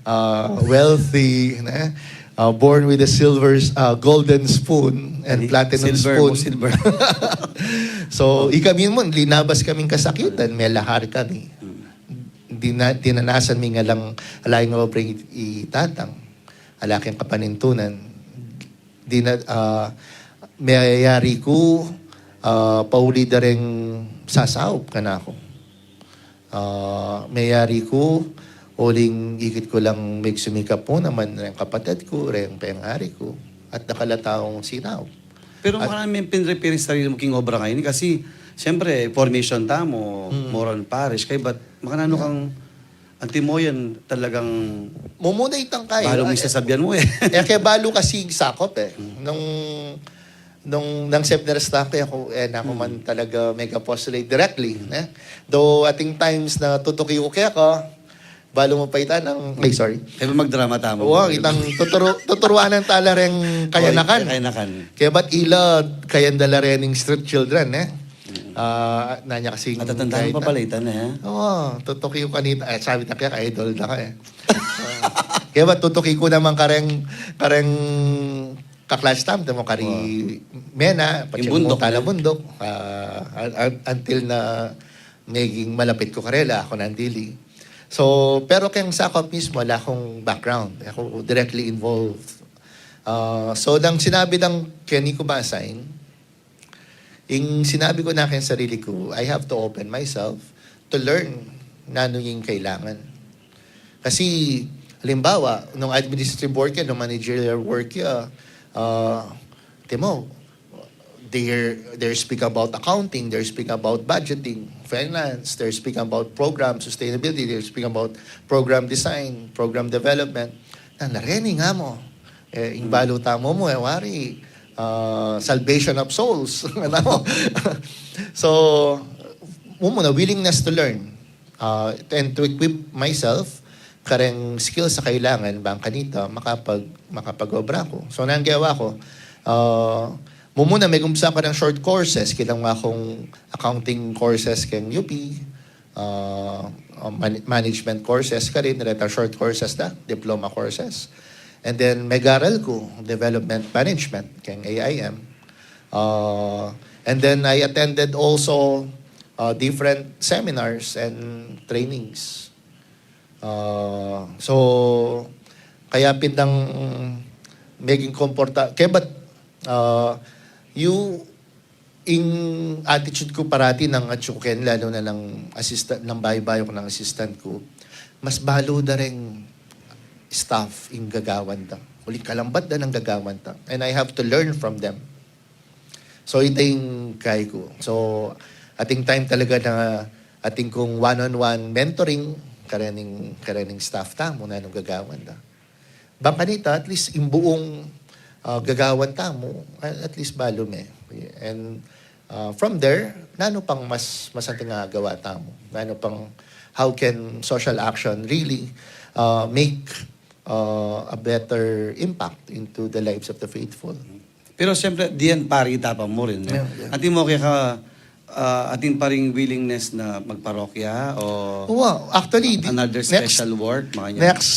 ah, wealthy, ne? Ah, born with a silver, ah, golden spoon and platinum spoon. Silver, silver. So, ikami mu, linabas kaming kasakitan, melahar kami. Dina-, dinanasan mi nga lang, ala ing obra i, i tatang, ala keng kapanintunan, dina-, ah, meyari ku, ah, pauli da reng sasaup kanaku. Ah, meyari ku, uling ikit ku lang megsumikap mu naman reng kapatad ku, reng pengari ku, at dakal a taung sinaup. Pero at makananu me pin-prepare ing sarili mu king obra ngeni, kasi, siyempre, formation tamu, mm, Moron Parish, kaybat makananu kang antimo yan talagang mumuna itang kayu. Balu mu ing sasabian mu, eh. E ke balu kasi ing sakop, eh. Mm. Nung, nung nang seminarista ke, aku, e naku man talaga meg-apostolate directly, ne? Though, ating times na tutuki ku keka, balu mu pa ita nang, ay, sorry. Kaya magdrama tamu. Wa, itang tuturu-, tuturuanan tala reng kayanakan. Oy, kayanakan. Kaybat ila, kayan da la rening street children, eh. Mm. Ah, nanu ya kasi, matatanda mu pa pala ita, eh. Oo, tutuki ku kanita. Eh, sabi na kaya, idol na ka, eh. Kaybat tutuki ku naman kareng, kareng kaklase tamu, antimo kari Mena, ing patse mu bundok, tala, eh, bundok. Ah, un-, un-, until na meging malapit ku karela, aku nandili. So, pero keng sakop mismu, ala kung background. Aku directly involved. Ah, so, nang sinabi dang keni ku ma-assign, Ing sinabi ku na keng sarili ku, I have to open myself to learn nanu ing kailangan. Kasi, halimbawa, nung administrative work ya, nung managerial work ya, ah, timo, they're, they're speaking about accounting, they're speaking about budgeting, finance, they're speaking about program sustainability, they're speaking about program design, program development. Na, nareni nga mu. E, ing balu tamu mu, e, wari, ah, salvation of souls. Ano? So, mumuna, willingness to learn, ah, and to equip myself kareng skills a kailangan bang kanita makapag-, makapag-obra ku. So, nanu ing gewa ku? Ah, mumuna, megumpisa ku kareng short courses, kinua kung accounting courses keng U P, ah, ah, man-, management courses karin, retang short courses da, diploma courses. And then, megaral ku development management keng A I M. Ah, and then, I attended also, ah, different seminars and trainings. Ah, so, kaya pin dang meging komporta-, kaya ba't, ah, you ing attitude ku parati nang atyu ku keni, lalu na nang assistant, nang bayu-bayu ku nang assistant ku, mas balu da reng staff ing gagawan da. Uling kalambat da nang gagawan da. And I have to learn from them. So, ita ing kaya ku. So, atin time talaga na atin kung one-on-one mentoring, karening, karening staff tamu, nanu ing gagawan da. Bang kanita, at least, ing buung, ah, gagawan tamu, a-, at least balu me. And, ah, from there, nanu pang mas, mas atin a gawa tamu? Nanu pang, how can social action really, ah, make, ah, a better impact into the lives of the faithful? Pero siyempre, diyan pari, itapang mu rin, e. Yeah, yeah. Atin mu kaya ka, ah, atin pa ring willingness na magparokya o Well, actually, di-, another next, special work, mga ganyan? Next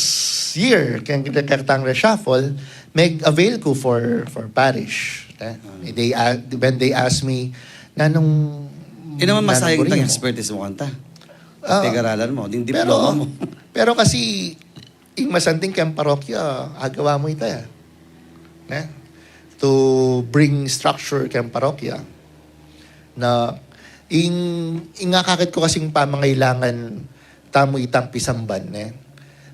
year, keng, keng ketang reshuffle, meg-avail ku for, for parish, e. Ah. They, ah, when they ask me, "Nanung, E naman, nanung masayang buri itang mu?" Expertise mu kanta. Ah. Pegaralan mu, ding diploma mu. Pero kasi, ing masanting keng parokya, agawa mu ita, e. Ne? To bring structure keng parokya. Na ing, ing akakit ku kasing pamangailangan tamu itang pisamban, ne?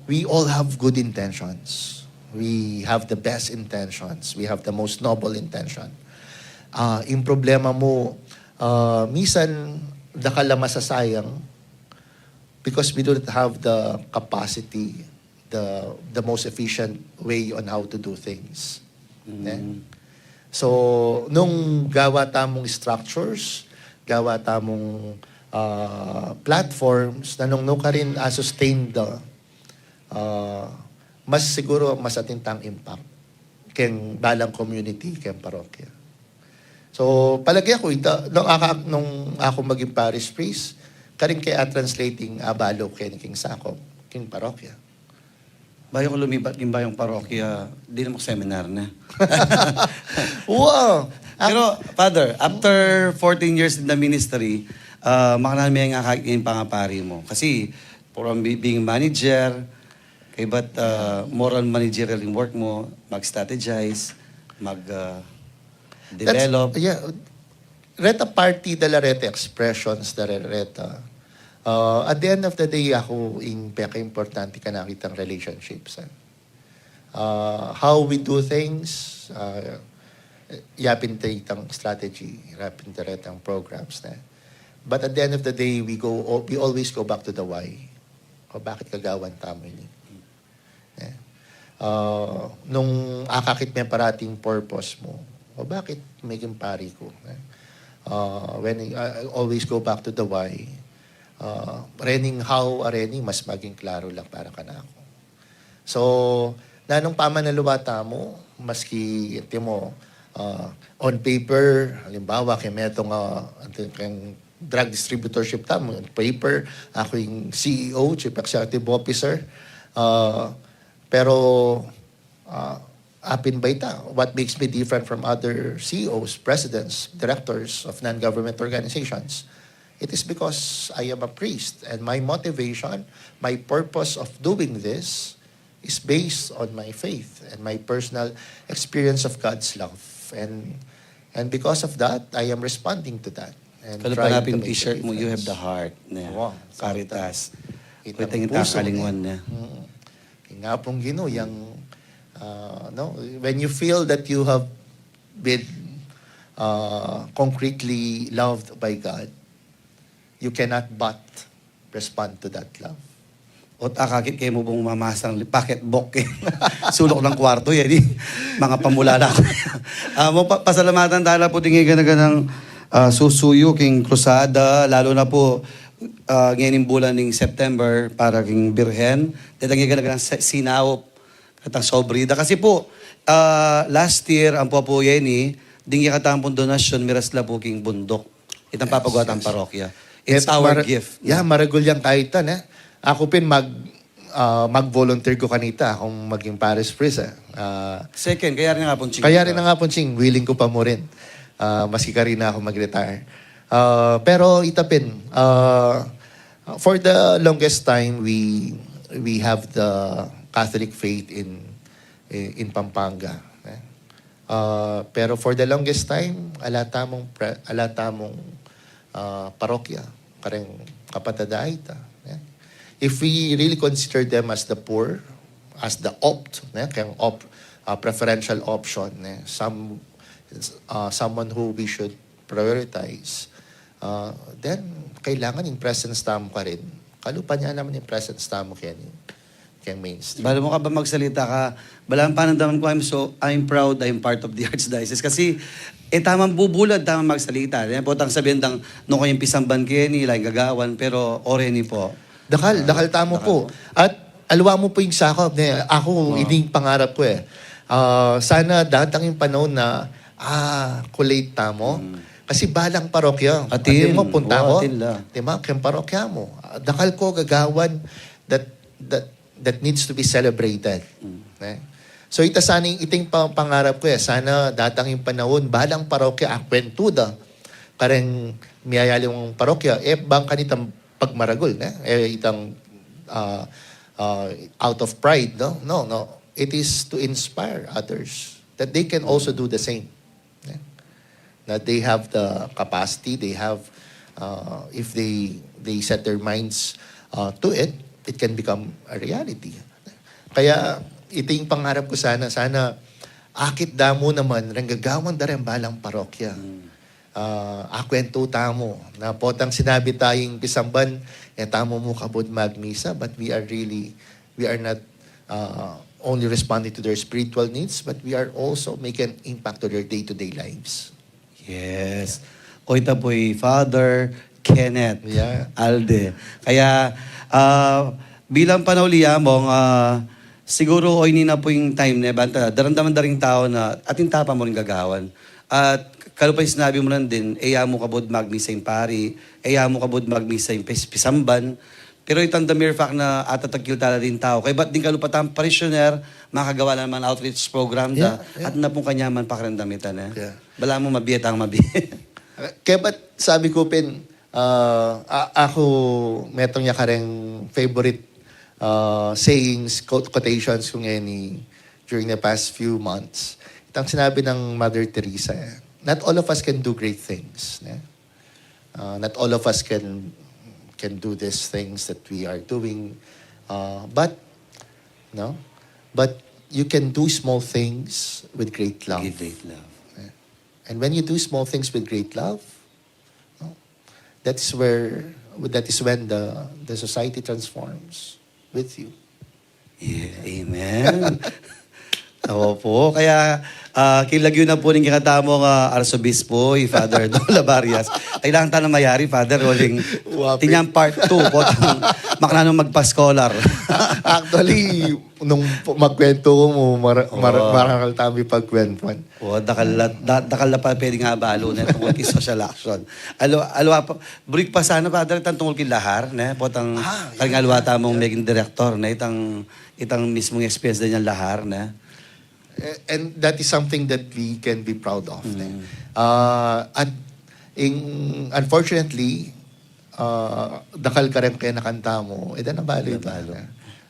We all have good intentions. We have the best intentions. We have the most noble intention. Ah, ing problema mu, ah, misan dakal a masasayang because we do not have the capacity, the, the most efficient way on how to do things. Mm. Ne? So, nung gawa tamung structures, gawa tamung, ah, platforms, na nung nukarin, ah, sustain the, ah, mas siguro mas atin tang impact keng balang community, keng parokya. So, palage ku ita, nung aka-, nung aku maging parish priest, karin ke a-translating abalu keni king sakop, king parokya. Bayu ku lumipat king bayung parokya, dinan mu ku seminar na. Wow! Pero, Father, after fourteen years in the ministry, ah, makananu me ing akakit king pangapari mu? Kasi, from be-, being manager, kaybat, ah, more on managerial ing work mu, mag-strategize, mag, ah, That's, develop. Yeah, reta parti da la reta, expressions da re-, reta. Uh, at the end of the day, aku ing pekaimportante kanaku itang relationships, e. Uh, how we do things, uh, yapin ta itang strategy, yapin ta retang programs, ne? But at the end of the day, we go, we always go back to the why. O bakit gagawan tamu ini? Ne? Ah, nung akakit me parati ing purpose mu, o bakit meging pari ku, ne? Ah, when I, I always go back to the why. Ah, rening how, a reni mas maging klaro lang para kanaku. So, nanung pamanaliwa tamu, maski, timo, ah, on paper, halimbawa, keng metung, ah, keng drug distributorship tamu, on paper, aku ing C E O, Chief Executive Officer. Ah, pero, ah, apin ba ita, what makes me different from other C E Os, presidents, directors of non-government organizations? It is because I am a priest, and my motivation, my purpose of doing this is based on my faith and my personal experience of God's love. And, And because of that, I am responding to that. And Kalu trying pa to napin make a T-shirt mo, "You have difference. the heart." Ne? Oo, Caritas. Itang Itang puso, kakalingwan ne? Ne? Mm. Kaya nga pong Ginu, yung, uh, no, when you feel that you have been uh, concretely loved by God, you cannot but respond to that love. Ot akakit kayu mu pung mamasang li-, pocketbook, eh. Sulok ng kwarto, yan, eh. Mga pamulala ko. Ah, mo pa-, pasalamatan tana pu ding gana-ganang, ah, susuyu king krusada, lalu na pu, ah, ngening bulan ning September para king Birhen. Deta ngening gana-ganang sa-, sinaup, katang sobrida. Kasi pu, ah, last year, ampo pu yan, eh, ding kekatamu pung donasyon, miras la pu king bunduk. Itang papagawa tang parokya. It's Eto, our mara-, gift. Yeah, maragul yang kaitan, eh. Aku pin mag, ah, mag-volunteer ku kanita, kung maging parish priest, eh. Ah, Second, kaya rin nga pung ching. Kaya rin na nga pung ching, willing ku pa mu rin. Ah, maski karina aku mag-retire. Ah, pero ita pin, ah, for the longest time, we, we have the Catholic faith in, in Pampanga, eh. Ah, pero for the longest time, ala tamung pre-, ala tamung, ah, parokya, kareng kapatad a ita, eh. If we really consider them as the poor, as the opt, eh, keng opt, ah, preferential option, eh, some, ah, someone who we should prioritize, ah, then kailangan ing presence tamu karin. Kalupa ne naman ing presence tamu keni, keng mainstream. Bala mu ka ba magsalita ka, bala ang panandaman ko, I'm so, I'm proud, I'm part of the Archdiocese. Kasi, eh, tamang bubulad, tamang magsalita. Yan po, tang sabihin dang, no, kayang pisamban keni, laing gagawan, pero oreni po. Dakal, dakal tamu pu. At aliwa mu pu ing sakop, ne? Aku, ini ing pangarap ku, eh. Ah, sana datang ing panahon na, ah, kulate tamu. Kasi balang parokya. Atin. Atin mu, punta Oo, ku. atin la. Di ba? Keng parokya mu. Ah, dakal ku gagawan that, that, that needs to be celebrated. Ne? So, ita sana ing, ita ing pa-, pangarap ku, eh. Sana datang ing panahon, balang parokya, akwentu da. Kareng miyayaliwang parokya, eh, bang kanitang pagmaragul, ne? Eh, itang, ah, ah, out of pride, no? No, no. It is to inspire others that they can also do the same. Ne? That they have the capacity, they have, ah, if they, they set their minds, ah, to it, it can become a reality. Kaya, ita ing pangarap ku sana, sana akit da mu naman, reng gagawan da reng balang parokya. Ah, akwentu tamu. Na potang sinabi tayang pisamban, e tamu mu kabud magmisa, but we are really, we are not, ah, only responding to their spiritual needs, but we are also making an impact to their day-to-day lives. Yes. O, ita pu i Father Kenneth Yeah. Alde. Kaya, ah, bilang panauli ya mu, ah, siguro, o, ini na pu ing time ne, banta, daramdaman da ring tau na, atin tapa mu ring gagawan. At kalupa ing sinabi mu nandin, e ya mu kabud magmisa ing pari, e ya mu kabud magmisa ing pis-, pisamban. Pero itang the mere fact na atatagkil tala ding tau. Kaybat ding kalupa tang parishioner, makagawa na naman outreach program da, Yeah, yeah. At na pung kanyaman pakiramdam ita, ne? Yeah. Bala mu mabie tang mabie. Kaybat sabi ku pin, ah, a-, aku, metung ya kareng favorite, ah, sayings, quote-, quotations ku ngeni during the past few months. Itang sinabi ng Mother Teresa, eh, "Not all of us can do great things." Ne? Uh, not all of us can, can do these things that we are doing. Uh, but, no? But you can do small things with great love. With great love. And when you do small things with great love, no? That's where, that is when the, the society transforms with you. Yeah, amen. Opo, kaya, ah, kilagyu na pu ning kekatamung, ah, Arsobispo, i Father Dong Labarias. Kailangan tana mayari, Father, uling tinyan part two, potang makananu magpa-scholar. Actually, nung magkwento ku mu, mar-, mar-, marangal tamu pagkwentuan. O, dakal la, da-, dakal la pa pwedeng abalu, ne, tungkul ki social action. Alo, alo, pa, break pa sana, Father, itang tungkul ki lahar, ne, potang, ah, yeah, karing aliwa tamung meging director, ne, itang, itang mismung experience da niang lahar, ne. Eh, and that is something that we can be proud of, ne. Ah, at, in, unfortunately, ah, dakal kareng kenakan tamu, e da na balu, e da na balu.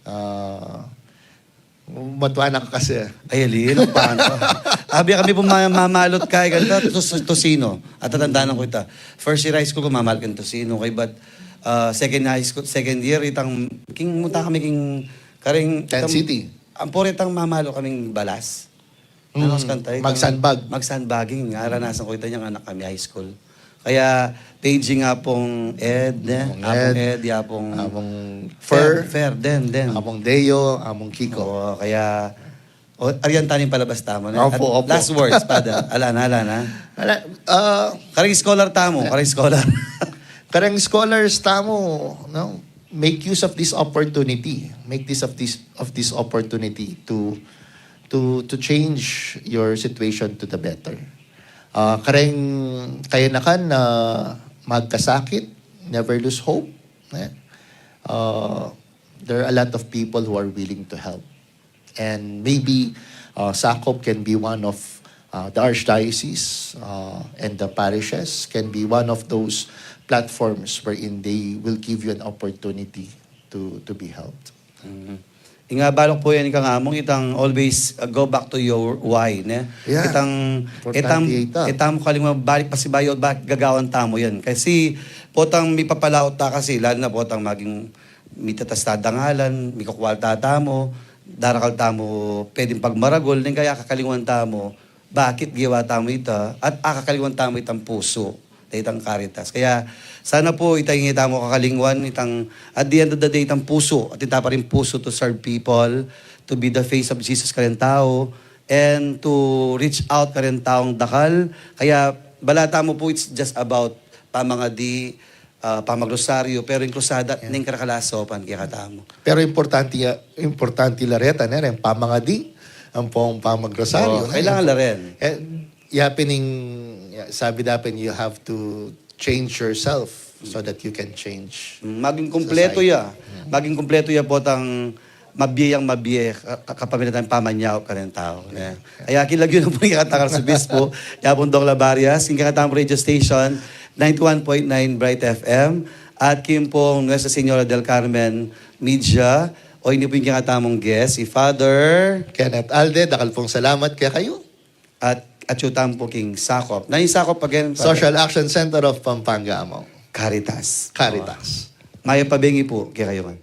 Ah, Matua na ka kasi. Ay, alin? Paano? Abi kami pung ma-, mamalot kaya kanta, tos-, tocino. At tatandanan ku ita. First year high school ku, mamalot kang tocino. Kaybat, ah, second high school, second year, itang, king, munta kami king, karing, Ten itang, City. Ampo rin itang mamalot kaming balas. Ano, mm, kanta, itang magsandbag. Magsandbaging. Aranasan ku ita inyang anak kami, high school. Kaya, paging Apung Ed, ne? Apung Apung Ed. Ed, Apung Apung Fer. Fer, Fer, den, den. Apung Deo, Apung Kiko. Oo, kaya, o, arian tani ing palabas tamu, ne? Opo, at opo. Last words, Father. Ala na, ala na. Ala, ah, kareng scholar tamu, ala. Kareng scholar. Kareng scholars tamu, no? Make use of this opportunity. Make this of this, of this opportunity to, to, to change your situation to the better. Ah, kareng kayanakan na magkasakit, never lose hope, ne? Ah, there are a lot of people who are willing to help. And maybe, uh, SACOP can be one of, uh, the archdiocese, uh, and the parishes can be one of those platforms wherein they will give you an opportunity to, to be helped. Mhm. Ing abalak pu yan, ika nga mung itang always, uh, go back to your why, ne? Yeah. Itang, importante itang, ita. Itang kalimang balik pasibayu, balik gagawan tamu yan. Kasi potang mipapalaut ta kasi, lalo na potang maging mitatas ta dangalan, mikukwalta tamu, darakal tamu pwedeng pagmaragul, neng kaya kakalingwan tamu, bakit gewa tamu ita, at akakalingwan tamu itang pusu, itang Caritas. Kaya sana pu ita ing ita mu kakalingwan, itang, at the end of the day, itang pusu, at ita pa rin pusu to serve people, to be the face of Jesus kareng tau, and to reach out kareng taung dakal. Kaya bala tamu pu, it's just about pamangadi, ah, pamagrosaryo, pero ing krusada, yeah, neng karakal a saupan kekatamu. Pero importante ya, importante la reta, ne, ring pamangadi, ampong pamagrosaryo, oh, ne? Kailangan la rin. Eh, ya pin ing, ya, sabi da pin, you have to change yourself so that you can change society. Mm, maging kumpleto ya. Mm. Maging kumpleto ya potang mabie yang mabie, ka-, ka-, kapamilatan pamanyaup kareng tau, ne? Kaya king lagyu na pu ning kekatang Arsobispo, i Apung Dong Labarias, king kekatang radio station, ninety-one point nine Bright F M, at king pung Nuestra Señora del Carmen Media, o ini pu ing kekatamung guest, i Father Kenneth Alde. Dakal pung salamat kekayu. At atyu tamu pu king SACOP. Na ing SACOP again, Father? Social Action Center of Pampanga, Among. Caritas. Caritas. Oh. Mayap a bengi pu kekayu ngan.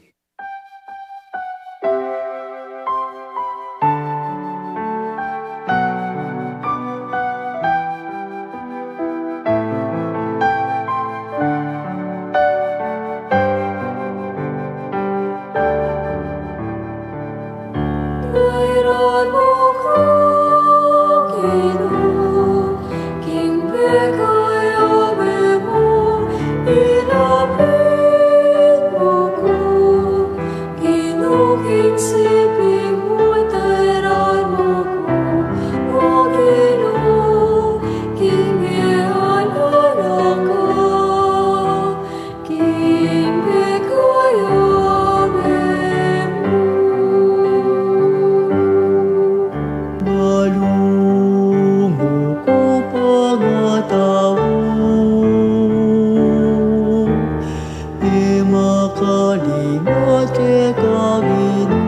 Balungu ku pangatau, e makalimot keka Ginu.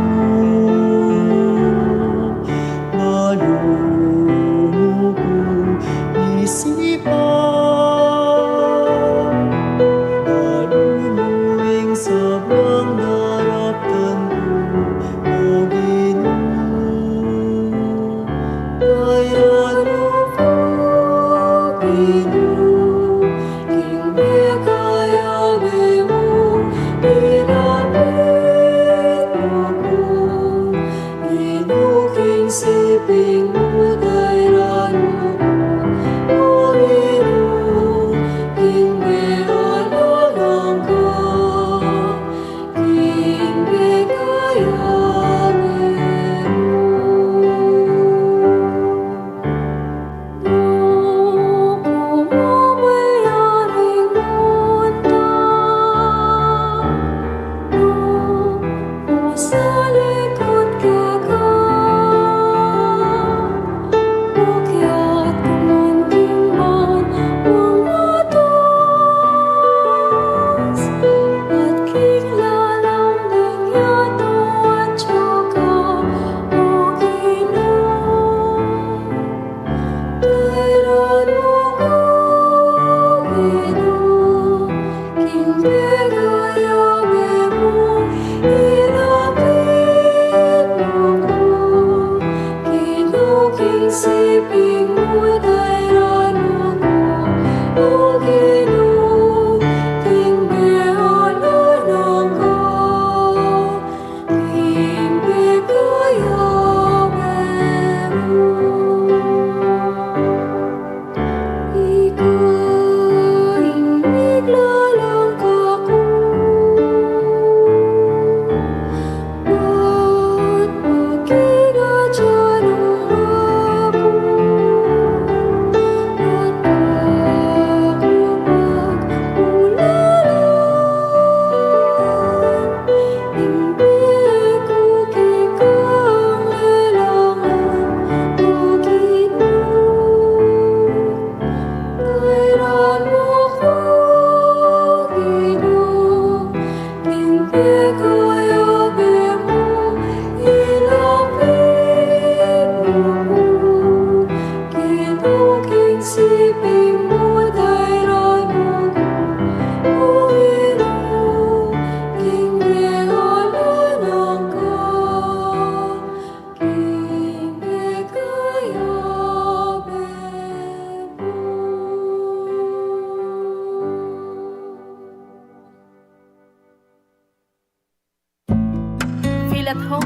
Balungu ku isipan, balungu ing sablang daraptan ku, O Ginu. Kaya nu pu, Ginu, king pekayabe mu, ilapit mu ku, Ginu, king siping mu, dairan mu ku, O Ginu, king mealang ka, king pekayabe mu. Siping mu, dairan mu ku, O Ginu, king meanan nang ka, king pekayabe mu. Ika ing miglalang kaku, at makinig ka nung aku, at aku magmulalang. Ing pie ku keka lelangan, O Ginu. Dairan mu ku, Ginu, king pekayabe mu, ilapit mu ku, Ginu, king siping mu, dairan mu ku, O Ginu, king meanan nang ka, king pekayabe mu. Feel at home.